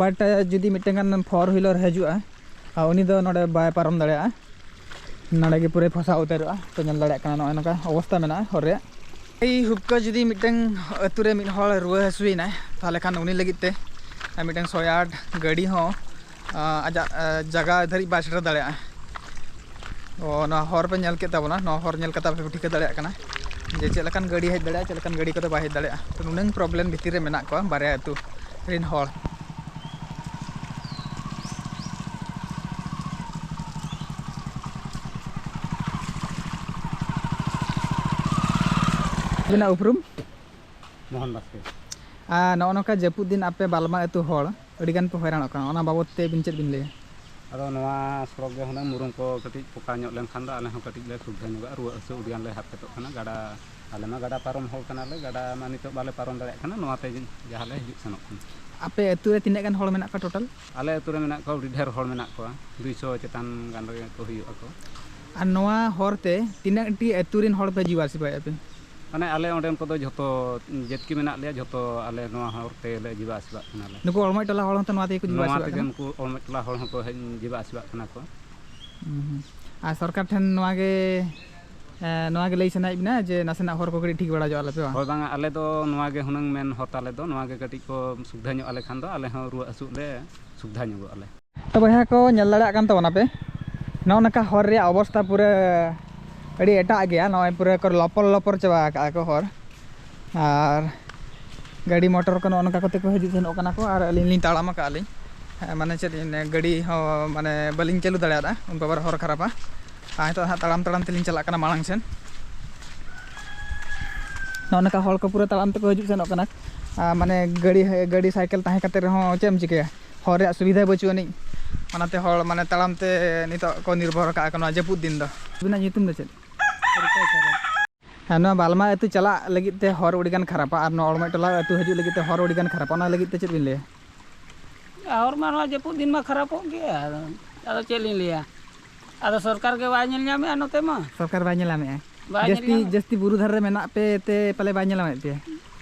ᱵᱟᱴ ᱡᱩᱫᱤ ᱢᱤᱫᱴᱮᱱ ᱜᱟᱱ ᱯᱷᱳᱨ ᱦᱩᱭᱞᱟᱨ ᱦᱤᱡᱩᱜᱼᱟ, ᱟᱨ ᱩᱱᱤ ᱫᱚ ᱱᱚᱰᱮ ᱵᱟᱭ ᱯᱟᱨᱚᱢ ᱫᱟᱲᱮᱭᱟᱜᱼᱟ᱾ ᱱᱚᱰᱮ ᱜᱮ ᱯᱩᱨᱟᱹᱭ ᱯᱷᱟᱥᱟᱣ ᱩᱛᱟᱹᱨᱚᱜᱼᱟ᱾ ᱛᱚ ᱧᱮᱞ ᱫᱟᱲᱮᱭᱟᱜ ᱠᱟᱱᱟ ᱱᱚᱜᱼᱚᱭ ᱱᱚᱝᱠᱟ ᱚᱵᱚᱥᱛᱟ ᱢᱮᱱᱟᱜᱼᱟ ᱦᱚᱨ ᱨᱮᱭᱟᱜ᱾ ᱮᱭ ᱦᱩᱯᱠᱟᱹ ᱡᱩᱫᱤ ᱢᱤᱫᱴᱟᱝ ᱟᱹᱛᱩ ᱨᱮ ᱢᱤᱫ ᱦᱚᱲ ᱨᱩᱣᱟᱹ ᱦᱟᱹᱥᱩᱭᱮᱱᱟᱭ, ᱛᱟᱦᱚᱞᱮ ᱠᱷᱟᱱ ᱩᱱᱤ ᱞᱟᱹᱜᱤᱫ ᱛᱮ ᱢᱤᱫᱴᱟᱝ ᱥᱚᱭᱟᱴ ᱜᱟᱹᱰᱤ ᱦᱚᱸ, ᱟᱸ, ᱟᱡᱟᱜ, ᱟᱸ, ᱡᱟᱭᱜᱟ ᱫᱷᱟᱹᱨᱤᱡ ᱵᱟᱭ ᱥᱮᱴᱮᱨ ᱫᱟᱲᱮᱭᱟᱜᱼᱟ᱾ ᱚ, ᱱᱚᱣᱟ ᱦᱚᱨ ᱯᱮ ᱧᱮᱞ ᱠᱮᱫ ᱛᱟᱵᱚᱱᱟ, ᱱᱚᱣᱟ ᱦᱚᱨ ᱧᱮᱞ ᱠᱟᱛᱮ ᱟᱯᱮ ᱯᱮ ᱴᱷᱤᱠᱟᱹ ᱫᱟᱲᱮᱭᱟᱜ ᱠᱟᱱᱟ᱾ ᱡᱮ ᱪᱮᱫ ᱞᱮᱠᱟᱱ ᱜᱟᱹᱰᱤ ᱦᱮᱡ ᱫᱟᱲᱮᱭᱟᱜᱼᱟ, ᱪᱮᱫ ᱞᱮᱠᱟᱱ ᱜᱟᱹᱰᱤ ᱠᱚᱫᱚ ᱵᱟᱭ ᱦᱮᱡ ᱫᱟᱲᱮᱭᱟᱜᱼᱟ᱾ ᱛᱚ ᱱᱩᱱᱟᱹᱝ ᱯᱨᱚᱵᱞᱮᱢ ᱵᱷᱤᱛᱤᱨ ᱨᱮ ᱢᱮᱱᱟᱜ ᱠᱚᱣᱟ ᱵᱟᱨᱭᱟ ᱟᱹᱛᱩ ᱨᱮᱱ ᱦᱚᱲ᱾ ᱟᱹᱵᱤᱱᱟᱜ ᱩᱯᱨᱩᱢ? ᱢᱳᱦᱚᱱ ᱵᱟᱥᱠᱮ᱾ ᱟᱨ ᱱᱚᱜᱼᱚ ᱱᱚᱝᱠᱟ ᱡᱟᱹᱯᱩᱫ ᱫᱤᱱ ᱟᱯᱮ ᱵᱟᱞᱢᱟ ᱟᱹᱛᱩ ᱦᱚᱲ ᱟᱹᱰᱤᱜᱟᱱ ᱯᱮ ᱦᱚᱭᱨᱟᱱᱚᱜ ᱠᱟᱱᱟ, ᱚᱱᱟ ᱵᱟᱵᱚᱫ ᱛᱮ ᱟᱹᱵᱤᱱ ᱪᱮᱫ ᱵᱤᱱ ᱞᱟᱹᱭᱟ? ᱟᱫᱚ ᱱᱚᱣᱟ ᱥᱚᱲᱚᱠ ᱜᱮ ᱦᱩᱱᱟᱹᱝ ᱢᱩᱨᱩᱢ ᱠᱚ ᱠᱟᱹᱴᱤᱡ ᱯᱚᱠᱟ ᱧᱚᱜ ᱞᱮᱱᱠᱷᱟᱱ ᱫᱚ ᱟᱞᱮ ᱦᱚᱸ ᱠᱟᱹᱴᱤᱡ ᱞᱮ ᱥᱩᱵᱤᱫᱷᱟ ᱧᱚᱜᱚᱜᱼᱟ᱾ ᱨᱩᱣᱟᱹᱜ ᱦᱟᱹᱥᱩ ᱟᱹᱰᱤᱜᱟᱱ ᱞᱮ ᱦᱟᱨᱠᱮᱛᱚᱜ ᱠᱟᱱᱟ᱾ ᱜᱟᱰᱟ, ᱟᱞᱮ ᱢᱟ ᱜᱟᱰᱟ ᱯᱟᱨᱚᱢ ᱦᱚᱲ ᱠᱟᱱᱟᱞᱮ, ᱜᱟᱰᱟ ᱢᱟ ᱱᱤᱛᱚᱜ ᱵᱟᱞᱮ ᱯᱟᱨᱚᱢ ᱫᱟᱲᱮᱭᱟᱜ ᱠᱟᱱᱟ, ᱱᱚᱣᱟᱛᱮ ᱡᱟᱦᱟᱸ ᱞᱮ ᱦᱤᱡᱩᱜ ᱥᱮᱱᱚᱜ ᱠᱟᱱᱟ᱾ ᱟᱯᱮ ᱟᱹᱛᱩ ᱨᱮ ᱛᱤᱱᱟᱹᱜ ᱜᱟᱱ ᱦᱚᱲ ᱢᱮᱱᱟᱜ ᱠᱚᱣᱟ ᱴᱳᱴᱟᱞ? ᱟᱞᱮ ᱟᱹᱛᱩ ᱨᱮ ᱢᱮᱱᱟᱜ ᱠᱚᱣᱟ, ᱟᱹᱰᱤ ᱰᱷᱮᱨ ᱦᱚᱲ ᱢᱮᱱᱟᱜ ᱠᱚᱣᱟ, ᱫᱩᱭᱥᱚ ᱪᱮᱛᱟᱱ ᱜᱟᱱ ᱨᱮᱜᱮ ᱠᱚ ᱦᱩᱭᱩᱜ ᱟᱠᱚ᱾ ᱟᱨ ᱱᱚᱣᱟ ᱦᱚᱨ ᱛᱮ ᱛᱤᱱᱟᱹᱜ ᱴᱤ ᱟᱹᱛᱩ ᱨᱮᱱ ᱦᱚᱲ ᱯᱮ ᱦᱤᱡᱩᱜᱼᱟ ᱥᱮ ᱵᱟᱭ ᱟᱯᱮ? ᱢᱟᱱᱮ ᱟᱞᱮ ᱚᱸᱰᱮᱱ ᱠᱚᱫᱚ ᱡᱷᱚᱛᱚ ᱡᱟᱹᱛ ᱜᱮ ᱢᱮᱱᱟᱜ ᱞᱮᱭᱟ, ᱡᱷᱚᱛᱚ ᱟᱞᱮ ᱱᱚᱣᱟ ᱦᱚᱨ ᱛᱮᱞᱮ ᱡᱤᱵᱟ ᱟᱹᱥᱤᱵᱟᱜ ᱠᱟᱱᱟᱞᱮ᱾ ᱱᱩᱠᱩ ᱚᱲᱢᱚᱡ ᱴᱚᱞᱟ ᱦᱚᱲ ᱦᱚᱸᱛᱚ ᱱᱚᱣᱟ ᱛᱮᱜᱮ ᱠᱚ ᱡᱤᱵᱟ ᱱᱚᱣᱟ ᱟᱹᱥᱤᱵᱟᱜ ᱛᱮᱜᱮ ᱠᱟᱱᱟ? ᱱᱩᱠᱩ ᱚᱲᱢᱚᱡ ᱴᱚᱞᱟ ᱦᱚᱲ ᱦᱚᱸᱠᱚ ᱦᱮᱡ ᱡᱤᱵᱟ ᱟᱹᱥᱤᱵᱟᱜ ᱠᱟᱱᱟ ᱠᱚ᱾ ᱦᱩᱸ ᱦᱩᱸ᱾ ᱟᱨ ᱥᱚᱨᱠᱟᱨ ᱴᱷᱮᱱ ᱱᱚᱣᱟ ᱜᱮ, ᱮ, ᱱᱚᱣᱟ ᱜᱮ ᱞᱟᱹᱭ ᱥᱟᱱᱟᱭᱮᱫ ᱵᱮᱱᱟ ᱡᱮ ᱱᱟᱥᱮᱱᱟᱜ ᱦᱚᱨ ᱠᱚ ᱠᱟᱹᱴᱤᱡ ᱴᱷᱤᱠ ᱵᱟᱲᱟ ᱧᱚᱜ ᱟᱞᱮ ᱯᱮ ᱵᱟᱝ? ᱦᱳᱭ ᱵᱟᱝᱟ, ᱟᱞᱮ ᱫᱚ ᱱᱚᱣᱟ ᱜᱮ ᱦᱩᱱᱟᱹᱝ ᱢᱮᱱ ᱦᱚᱨ ᱛᱟᱞᱮ ᱫᱚ, ᱱᱚᱣᱟ ᱜᱮ ᱠᱟᱹᱴᱤᱡ ᱠᱚ ᱥᱩᱵᱤᱫᱷᱟ ᱧᱚᱜ ᱟᱞᱮ ᱠᱷᱟᱱ ᱫᱚ ᱟᱞᱮ ᱦᱚᱸ ᱨᱩᱣᱟᱹᱜ ᱦᱟᱹᱥᱩᱜ ᱞᱮ ᱥᱩᱵᱤᱫᱷᱟ ᱧᱚᱜᱚᱜ ᱟᱞᱮ᱾ ᱛᱚ ᱵᱚᱭᱦᱟ ᱠᱚ, ᱧᱮᱞ ᱫᱟᱲᱮᱭᱟᱜ ᱠᱟᱱ ᱛᱟᱵᱚᱱᱟ ᱯᱮ, ᱱᱚᱜᱼᱚ ᱱᱚᱝᱠᱟ ᱦᱚᱨ ᱨᱮᱭᱟᱜ ᱚᱵᱚᱥᱛᱷᱟ ᱯᱩᱨᱟᱹ ᱟᱹᱰᱤ ᱮᱴᱟᱜ ᱜᱮᱭᱟ᱾ ᱱᱚᱜᱼᱚᱭ ᱯᱩᱨᱟᱹ ᱠᱚ ᱞᱚᱯᱚᱨ ᱞᱚᱯᱚᱨ ᱪᱟᱵᱟ ᱟᱠᱟᱫᱼᱟ ᱠᱚ ᱦᱚᱨ, ᱟᱨ ᱜᱟᱹᱰᱤ ᱢᱚᱴᱚᱨ ᱠᱚ ᱱᱚᱜᱼᱚ ᱱᱚᱝᱠᱟ ᱠᱚᱛᱮ ᱠᱚ ᱦᱤᱡᱩᱜ ᱥᱮᱱᱚᱜ ᱠᱟᱱᱟ ᱠᱚ, ᱟᱨ ᱟᱹᱞᱤᱧ ᱞᱤᱧ ᱛᱟᱲᱟᱢ ᱟᱠᱟᱫᱼᱟ ᱞᱤᱧ᱾ ᱦᱮᱸ, ᱢᱟᱱᱮ ᱪᱮᱫ ᱤᱧ, ᱜᱟᱹᱰᱤ ᱦᱚᱸ ᱢᱟᱱᱮ ᱵᱟᱹᱞᱤᱧ ᱪᱟᱹᱞᱩ ᱫᱟᱲᱮᱭᱟᱫᱟ, ᱩᱱ ᱵᱟᱵᱟᱨ ᱦᱚᱨ ᱠᱷᱟᱨᱟᱯᱟ᱾ ᱟᱨ ᱱᱤᱛᱚᱜ ᱦᱟᱸᱜ ᱛᱟᱲᱟᱢ ᱛᱟᱲᱟᱢ ᱛᱮᱞᱤᱧ ᱪᱟᱞᱟᱜ ᱠᱟᱱᱟ ᱢᱟᱲᱟᱝ ᱥᱮᱱ᱾ ᱱᱚᱜᱼᱚ ᱱᱚᱝᱠᱟ ᱦᱚᱲ ᱠᱚ ᱯᱩᱨᱟᱹ ᱛᱟᱲᱟᱢ ᱛᱮᱠᱚ ᱦᱤᱡᱩᱜ ᱥᱮᱱᱚᱜ ᱠᱟᱱᱟ᱾ ᱟᱨ ᱢᱟᱱᱮ ᱜᱟᱹᱰᱤ, ᱜᱟᱹᱰᱤ ᱥᱟᱭᱠᱮᱞ ᱛᱟᱦᱮᱸ ᱠᱟᱛᱮ ᱨᱮᱦᱚᱸ ᱪᱮᱫ ᱮᱢ ᱪᱤᱠᱟᱹᱭᱟ, ᱦᱚᱨ ᱨᱮᱭᱟᱜ ᱥᱩᱵᱤᱫᱷᱟ ᱵᱟᱹᱪᱩᱜ ᱟᱹᱱᱤᱡ, ᱚᱱᱟᱛᱮ ᱦᱚᱲ ᱢᱟᱱᱮ ᱛᱟᱲᱟᱢ ᱛᱮ ᱱᱤᱛᱚᱜ ᱠᱚ ᱱᱤᱨᱵᱷᱚᱨ ᱟᱠᱟᱫ ᱠᱚ ᱱᱚᱣᱟ ᱡᱟᱹᱯᱩᱫ ᱫᱤᱱ ᱫᱚ᱾ ᱟᱹᱵᱤᱱᱟᱜ ᱧᱩᱛᱩᱢ ᱫᱚ ᱪᱮᱫ? ᱨᱩᱯᱟᱹᱭ ᱥᱚᱨᱮᱱ᱾ ᱦᱮᱸ, ᱱᱚᱣᱟ ᱵᱟᱞᱢᱟ ᱟᱹᱛᱩ ᱪᱟᱞᱟᱜ ᱞᱟᱹᱜᱤᱫ ᱛᱮ ᱦᱚᱨ ᱟᱹᱰᱤᱜᱟᱱ ᱠᱷᱟᱨᱟᱯᱟ, ᱟᱨ ᱱᱚᱣᱟ ᱚᱲᱢᱚᱡ ᱴᱚᱞᱟ ᱟᱹᱛᱩ ᱦᱤᱡᱩᱜ ᱞᱟᱹᱜᱤᱫ ᱛᱮ ᱦᱚᱨ ᱟᱹᱰᱤᱜᱟᱱ ᱠᱷᱟᱨᱟᱯᱟ, ᱚᱱᱟ ᱞᱟᱹᱜᱤᱫ ᱛᱮ ᱪᱮᱫ ᱵᱤᱱ ᱞᱟᱹᱭᱟ? ᱦᱚᱨ ᱢᱟ ᱱᱚᱣᱟ ᱡᱟᱹᱯᱩᱫ ᱫᱤᱱ ᱢᱟ ᱠᱷᱟᱨᱟᱯᱚᱜ ᱜᱮᱭᱟ, ᱟᱫᱚ, ᱟᱫᱚ ᱪᱮᱫ ᱞᱤᱧ ᱞᱟᱹᱭᱟ, ᱟᱫᱚ ᱥᱚᱨᱠᱟᱨ ᱜᱮ ᱵᱟᱭ ᱧᱮᱞ ᱧᱟᱢᱮᱫᱼᱟ ᱱᱚᱛᱮ ᱢᱟ᱾ ᱥᱚᱨᱠᱟᱨ ᱵᱟᱭ ᱧᱮᱞ ᱧᱟᱢᱮᱫᱼᱟ᱾ ᱵᱟᱭ ᱧᱮᱞ ᱡᱟᱹᱥᱛᱤ, ᱧᱟᱢᱮᱫ᱾ ᱡᱟᱹᱥᱛᱤ ᱵᱩᱨᱩ ᱫᱷᱟᱨᱮ ᱨᱮ ᱢᱮᱱᱟᱜ ᱯᱮ ᱛᱮ ᱯᱟᱞᱮ ᱵᱟᱭ ᱧᱮᱞ ᱧᱟᱢᱮᱫ ᱯᱮᱭᱟ?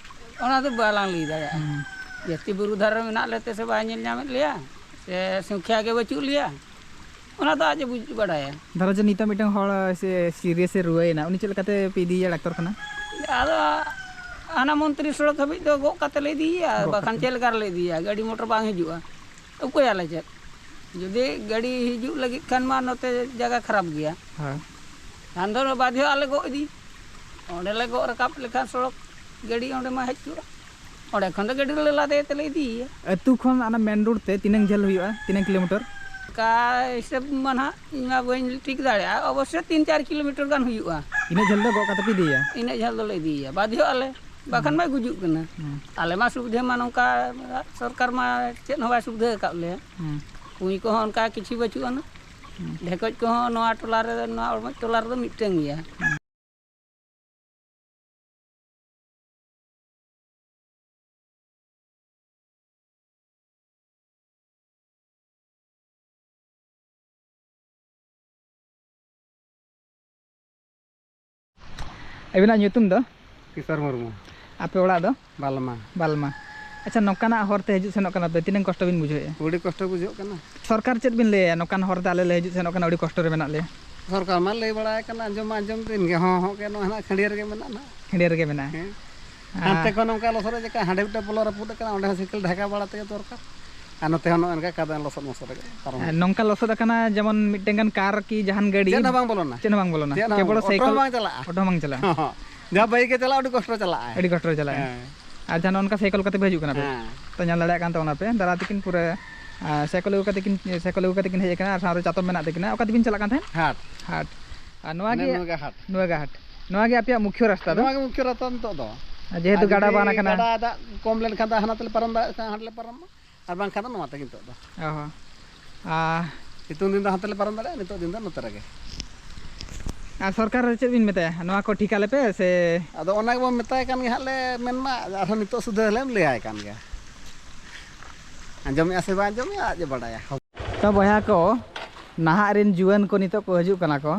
ᱚᱱᱟ ᱫᱚ ᱵᱟᱞᱟᱝ ᱞᱟᱹᱭ ᱫᱟᱲᱮᱭᱟᱜᱼᱟ᱾ ᱦᱩᱸ᱾ ᱡᱟᱹᱥᱛᱤ ᱵᱩᱨᱩ ᱫᱷᱟᱨᱮ ᱨᱮ ᱢᱮᱱᱟᱜ ᱞᱮ ᱛᱮ ᱥᱮ ᱵᱟᱭ ᱧᱮᱞ ᱧᱟᱢᱮᱫ ᱞᱮᱭᱟ, ᱥᱮ ᱥᱚᱝᱠᱷᱭᱟ ᱜᱮ ᱵᱟᱹᱪᱩᱜ ᱞᱮᱭᱟ, ᱚᱱᱟ ᱫᱚ ᱟᱡ ᱮ ᱵᱩᱡᱽ ᱵᱟᱲᱟᱭᱟ᱾ ᱫᱷᱚᱨᱚ ᱡᱮ ᱱᱤᱛᱚᱜ ᱢᱤᱫᱴᱟᱝ ᱦᱚᱲ ᱥᱮ serious ᱮ ᱨᱩᱣᱟᱹᱭᱮᱱᱟ, ᱩᱱᱤ ᱪᱮᱫ ᱞᱮᱠᱟᱛᱮ ᱯᱮ ᱤᱫᱤᱭᱮᱭᱟ ᱰᱟᱠᱛᱚᱨ ᱠᱷᱟᱱᱟ? ᱟᱫᱚ ᱦᱟᱱᱟ ᱢᱚᱱᱛᱨᱤ ᱥᱚᱲᱚᱠ ᱦᱟᱹᱵᱤᱡ ᱫᱚ ᱜᱚᱜ ᱠᱟᱛᱮ ᱞᱮ ᱤᱫᱤᱭᱮᱭᱟ, ᱜᱚᱜ ᱵᱟᱠᱷᱟᱱ ᱠᱟᱛᱮ᱾ ᱪᱮᱫ ᱞᱮᱠᱟ ᱨᱮᱞᱮ ᱤᱫᱤᱭᱟ? ᱜᱟᱹᱰᱤ ᱢᱚᱴᱚᱨ ᱵᱟᱝ ᱦᱤᱡᱩᱜᱼᱟ, ᱩᱯᱟᱹᱭᱟᱞᱮ ᱪᱮᱫ? ᱡᱩᱫᱤ ᱜᱟᱹᱰᱤ ᱦᱤᱡᱩᱜ ᱞᱟᱹᱜᱤᱫ ᱠᱷᱟᱱ ᱢᱟ ᱱᱚᱛᱮ ᱡᱟᱭᱜᱟ ᱠᱷᱟᱨᱟᱯ ᱜᱮᱭᱟ᱾ ᱦᱮᱸ᱾ ᱠᱷᱟᱱ ᱫᱚ ᱵᱟᱫᱷᱭᱚ ᱟᱞᱮ ᱜᱚᱜ ᱤᱫᱤ᱾ ᱚᱸᱰᱮ ᱞᱮ ᱜᱚᱜ ᱨᱟᱠᱟᱵ ᱞᱮᱠᱷᱟᱱ ᱥᱚᱲᱚᱠ ᱜᱟᱹᱰᱤ ᱚᱸᱰᱮ ᱢᱟ ᱦᱮᱡ ᱠᱚᱜᱼᱟ᱾ ᱚᱸᱰᱮ ᱠᱷᱚᱱ ᱫᱚ ᱜᱟᱹᱰᱤ ᱞᱮ ᱞᱟᱫᱮ ᱛᱮᱞᱮ ᱤᱫᱤᱭᱮᱭᱟ᱾ ᱟᱹᱛᱩ ᱠᱷᱚᱱ ᱚᱱᱟ ᱢᱮᱱ ᱨᱳᱰ ᱛᱮ ᱛᱤᱱᱟᱹᱝ ᱡᱷᱟᱹᱞ ᱦᱩᱭᱩᱜᱼᱟ? ᱛᱤᱱᱟᱹᱝ ᱠᱤᱞᱳᱢᱤᱴᱟᱨ? ᱚᱱᱠᱟ ᱦᱤᱥᱟᱹᱵ ᱢᱟ ᱱᱟᱦᱟᱜ ᱤᱧ ᱢᱟ ᱵᱟᱹᱧ ᱴᱷᱤᱠ ᱫᱟᱲᱮᱭᱟᱜᱼᱟ, ᱚᱵᱚᱥᱥᱳᱭ ᱛᱤᱱ ᱪᱟᱨ ᱠᱤᱞᱳᱢᱤᱴᱟᱨ ᱜᱟᱱ ᱦᱩᱭᱩᱜᱼᱟ᱾ ᱤᱱᱟᱹᱜ ᱡᱷᱟᱹᱞ ᱫᱚ ᱜᱚᱜ ᱠᱟᱛᱮ ᱯᱮ ᱤᱫᱤᱭᱮᱭᱟ? ᱤᱱᱟᱹᱜ ᱡᱷᱟᱹᱞ ᱫᱚᱞᱮ ᱤᱫᱤᱭᱮᱭᱟ, ᱵᱟᱫᱷᱭᱚᱜ ᱟᱞᱮ, ᱵᱟᱠᱷᱟᱱ ᱢᱟᱭ ᱜᱩᱡᱩᱜ ᱠᱟᱱᱟ᱾ ᱦᱩᱸ᱾ ᱟᱞᱮ ᱢᱟ ᱥᱩᱵᱤᱫᱷᱟ ᱢᱟ ᱱᱚᱝᱠᱟ ᱥᱚᱨᱠᱟᱨ ᱢᱟ ᱪᱮᱫ ᱦᱚᱸ ᱵᱟᱭ ᱥᱩᱵᱤᱫᱷᱟ ᱟᱠᱟᱫ ᱞᱮᱭᱟ᱾ ᱦᱩᱸ᱾ ᱠᱩᱧ ᱠᱚᱦᱚᱸ ᱚᱱᱠᱟ ᱠᱤᱪᱷᱩ ᱵᱟᱹᱪᱩᱜ ᱟᱱᱟ᱾ ᱦᱩᱸ᱾ ᱰᱷᱮᱠᱚᱡ ᱠᱚᱦᱚᱸ ᱱᱚᱣᱟ ᱴᱚᱞᱟ ᱨᱮ, ᱱᱚᱣᱟ ᱚᱲᱢᱚᱡ ᱴᱚᱞᱟ ᱨᱮᱫᱚ ᱢᱤᱫᱴᱟᱝ ᱜᱮᱭᱟ᱾ ᱦᱩᱸ᱾ ᱟᱹᱵᱤᱱᱟᱜ ᱧᱩᱛᱩᱢ ᱫᱚ? ᱠᱤᱥᱳᱨ ᱢᱩᱨᱢᱩ᱾ ᱟᱯᱮ ᱚᱲᱟᱜ ᱫᱚ? ᱵᱟᱞᱢᱟ᱾ ᱵᱟᱞᱢᱟ᱾ ᱟᱪᱪᱷᱟ, ᱱᱚᱝᱠᱟᱱᱟᱜ ᱦᱚᱨ ᱛᱮ ᱦᱤᱡᱩᱜ ᱥᱮᱱᱚᱜ ᱠᱟᱱᱟ ᱯᱮ, ᱛᱤᱱᱟᱹᱝ ᱠᱚᱥᱴᱚ ᱵᱤᱱ ᱵᱩᱡᱷᱟᱹᱣᱮᱫᱼᱟ? ᱟᱹᱰᱤ ᱠᱚᱥᱴᱚ ᱵᱩᱡᱷᱟᱹᱜ ᱠᱟᱱᱟ᱾ ᱥᱚᱨᱠᱟᱨ ᱪᱮᱫ ᱵᱤᱱ ᱞᱟᱹᱭᱟ, ᱱᱚᱝᱠᱟᱱ ᱦᱚᱨ ᱛᱮ ᱟᱞᱮ ᱞᱮ ᱦᱤᱡᱩᱜ ᱥᱮᱱᱚᱜ ᱠᱟᱱᱟ, ᱟᱹᱰᱤ ᱠᱚᱥᱴᱚ ᱨᱮ ᱢᱮᱱᱟᱜ ᱞᱮᱭᱟ? ᱥᱚᱨᱠᱟᱨ ᱢᱟ ᱞᱟᱹᱭ ᱵᱟᱲᱟᱭ ᱠᱟᱱᱟ, ᱟᱸᱡᱚᱢ ᱢᱟ ᱟᱸᱡᱚᱢ ᱫᱤᱱ ᱜᱮ, ᱦᱚᱸ ᱦᱚᱸ ᱜᱮ, ᱱᱚᱣᱟ ᱦᱟᱸᱜ ᱠᱷᱟᱹᱲᱭᱟᱹ ᱨᱮᱜᱮ ᱢᱮᱱᱟᱜᱼᱟ ᱱᱟᱦᱟᱜ᱾ ᱠᱷᱟᱹᱲᱭᱟᱹ ᱨᱮᱜᱮ ᱢᱮᱱᱟᱜᱼᱟ᱾ ᱦᱮᱸ᱾ ᱟᱨ ᱦᱟᱱᱛᱮ ᱠᱷᱚᱱ ᱱᱚᱝᱠᱟ ᱞᱚᱥᱚᱫ ᱨᱮ ᱪᱮᱠᱟ, ᱦᱟᱸᱰᱮ ᱢᱤᱫᱴᱮᱱ ᱯᱚᱞᱚ ᱨᱟᱹᱯᱩᱫ ᱟᱠᱟᱱᱟ, ᱚᱸᱰᱮ ᱦᱚᱸ ᱥᱟᱭᱠᱮᱞ ᱰᱷᱟᱠᱟ ᱵᱟᱲᱟ ᱛᱮᱜᱮ ᱫᱚᱨᱠᱟᱨ᱾ ᱟᱨ ᱱᱚᱛᱮ ᱦᱚᱸ ᱱᱚᱜᱼᱚ ᱱᱚᱝᱠᱟ ᱠᱟᱫᱟ ᱞᱚᱥᱚᱫ ᱢᱚᱥᱚᱫ ᱨᱮᱜᱮ ᱯᱟᱨᱚᱢ ᱟᱨ ᱦᱩᱭᱩᱜ ᱱᱚᱝᱠᱟ ᱞᱚᱥᱚᱫ ᱟᱠᱟᱱᱟ, ᱡᱮᱢᱚᱱ ᱢᱤᱫᱴᱮᱱ ᱜᱟᱱ ᱠᱟᱨ ᱠᱤ ᱡᱟᱦᱟᱱ ᱜᱟᱹᱰᱤ ᱪᱮᱫ ᱦᱚᱸ ᱵᱟᱝ ᱵᱚᱞᱚᱱᱟ᱾ ᱪᱮᱫ ᱦᱚᱸ ᱵᱟᱝ ᱵᱚᱞᱚᱱᱟ᱾ ᱪᱮᱫ ᱦᱚᱸ ᱠᱮᱵᱚᱞ ᱵᱟᱝ, ᱚᱴᱳ ᱦᱚᱸ ᱥᱟᱭᱠᱮᱞ, ᱵᱟᱝ ᱪᱟᱞᱟᱜᱼᱟ᱾ ᱚᱴᱳ ᱦᱚᱸ ᱵᱟᱝ ᱪᱟᱞᱟᱜᱼᱟ᱾ ᱦᱚᱸ, ᱦᱚᱸ᱾ ᱡᱟᱦᱟᱸ ᱵᱟᱭᱤᱠ ᱮ ᱪᱟᱞᱟᱜᱼᱟ, ᱟᱹᱰᱤ ᱠᱚᱥᱴᱚ ᱪᱟᱞᱟᱜᱼᱟᱭ᱾ ᱟᱹᱰᱤ ᱠᱚᱥᱴᱚ ᱪᱟᱞᱟᱜᱼᱟ᱾ ᱦᱮᱸ᱾ ᱟᱨ ᱡᱟᱦᱟᱸ ᱱᱚᱜᱼᱚ ᱱᱚᱝᱠᱟ ᱥᱟᱭᱠᱮᱞ ᱠᱟᱛᱮ ᱯᱮ ᱦᱤᱡᱩᱜ ᱠᱟᱱᱟ ᱯᱮ, ᱦᱮᱸ᱾ ᱛᱚ, ᱧᱮᱞ ᱫᱟᱲᱮᱭᱟᱜ ᱠᱟᱱ ᱛᱟᱵᱚᱱᱟ ᱯᱮ, ᱫᱟᱫᱟ ᱛᱟᱹᱠᱤᱱ ᱯᱩᱨᱟᱹ, ᱟᱨ ᱥᱟᱭᱠᱮᱞ ᱟᱹᱜᱩ ᱠᱟᱛᱮ ᱠᱤᱱ, ᱥᱟᱭᱠᱮᱞ ᱟᱹᱜᱩ ᱠᱟᱛᱮ ᱠᱤᱱ ᱦᱮᱡ ᱟᱠᱟᱱᱟ ᱟᱨ ᱥᱟᱶᱨᱮ ᱪᱟᱛᱚᱢ ᱢᱮᱱᱟᱜ ᱛᱟᱹᱠᱤᱱᱟ᱾ ᱚᱠᱟ ᱛᱮᱵᱤᱱ ᱪᱟᱞᱟᱜ ᱠᱟᱱ ᱛᱟᱦᱮᱸᱫ? ᱦᱟᱴ᱾ ᱦᱟᱴ᱾ ᱟᱨ ᱱᱚᱣᱟ ᱦᱟᱱᱮ ᱜᱮ, ᱱᱚᱣᱟ ᱜᱮ ᱦᱟᱴ᱾ ᱱᱚᱣᱟ ᱜᱮ ᱦᱟᱴ᱾ ᱱᱚᱣᱟ ᱜᱮ ᱟᱯᱮᱭᱟᱜ ᱢᱩᱠᱷᱭᱟᱹ ᱨᱟᱥᱛᱟ ᱫᱚ? ᱱᱚᱣᱟ ᱜᱮ ᱢᱩᱠᱷᱭᱟᱹ ᱨᱟᱥᱛᱟ ᱱᱤᱛᱚᱜ ᱫᱚ᱾ ᱟᱨ ᱡᱮᱦᱮᱛᱩ ᱟᱨ ᱜᱟᱰᱟ ᱡᱩᱫᱤ ᱵᱟᱱ ᱟᱠᱟᱱᱟ᱾ ᱜᱟᱰᱟ ᱫᱟᱜ ᱠᱚᱢ ᱞᱮᱱᱠᱷᱟᱱ ᱫᱚ ᱦᱟᱱᱟ ᱛᱮᱞᱮ ᱯᱟᱨᱚᱢ ᱫᱟᱲᱮᱭᱟᱜ ᱠᱷᱟᱱ ᱦᱟᱸᱰᱮ ᱞᱮ ᱯᱟᱨᱚᱢᱟ᱾ ᱟᱨ ᱵᱟᱝᱠᱷᱟᱱ ᱫᱚ ᱱᱚᱣᱟ ᱛᱮᱜᱮ ᱱᱤᱛᱚᱜ ᱫᱚ᱾ ᱚ ᱦᱚᱸ᱾ ᱟᱨ ᱥᱤᱛᱩᱝ ᱫᱤᱱ ᱫᱚ ᱦᱟᱱᱛᱮ ᱞᱮ ᱯᱟᱨᱚᱢ ᱫᱟᱲᱮᱭᱟᱜᱼᱟ, ᱱᱤᱛᱚᱜ ᱫᱤᱱ ᱫᱚ ᱱᱚᱛᱮ ᱨᱮᱜᱮ᱾ ᱟᱨ ᱥᱚᱨᱠᱟᱨ ᱨᱮ ᱪᱮᱫ ᱵᱤᱱ ᱢᱮᱛᱟᱭᱟ? ᱱᱚᱣᱟ ᱠᱚ ᱴᱷᱤᱠ ᱟᱞᱮ ᱯᱮ ᱥᱮ? ᱟᱫᱚ ᱚᱱᱟ ᱜᱮᱵᱚᱱ ᱢᱮᱛᱟᱭ ᱠᱟᱱ ᱜᱮ ᱦᱟᱸᱜ ᱞᱮ ᱢᱮᱱᱢᱟ, ᱟᱨᱦᱚᱸ ᱱᱤᱛᱚᱜ ᱥᱩᱫᱷᱟᱹ ᱞᱮᱢ ᱞᱟᱹᱭᱟᱭ ᱠᱟᱱ ᱜᱮᱭᱟ᱾ ᱟᱸᱡᱚᱢᱮᱜᱼᱟ ᱥᱮ ᱵᱟᱭ ᱟᱸᱡᱚᱢᱮᱜᱼᱟ, ᱟᱡ ᱮ ᱵᱟᱰᱟᱭᱟ᱾ ᱛᱚ ᱵᱚᱭᱦᱟ ᱠᱚ, ᱱᱟᱦᱟᱜ ᱨᱮᱱ ᱡᱩᱣᱟᱹᱱ ᱠᱚ ᱱᱤᱛᱚᱜ ᱠᱚ ᱦᱤᱡᱩᱜ ᱠᱟᱱᱟ ᱠᱚ᱾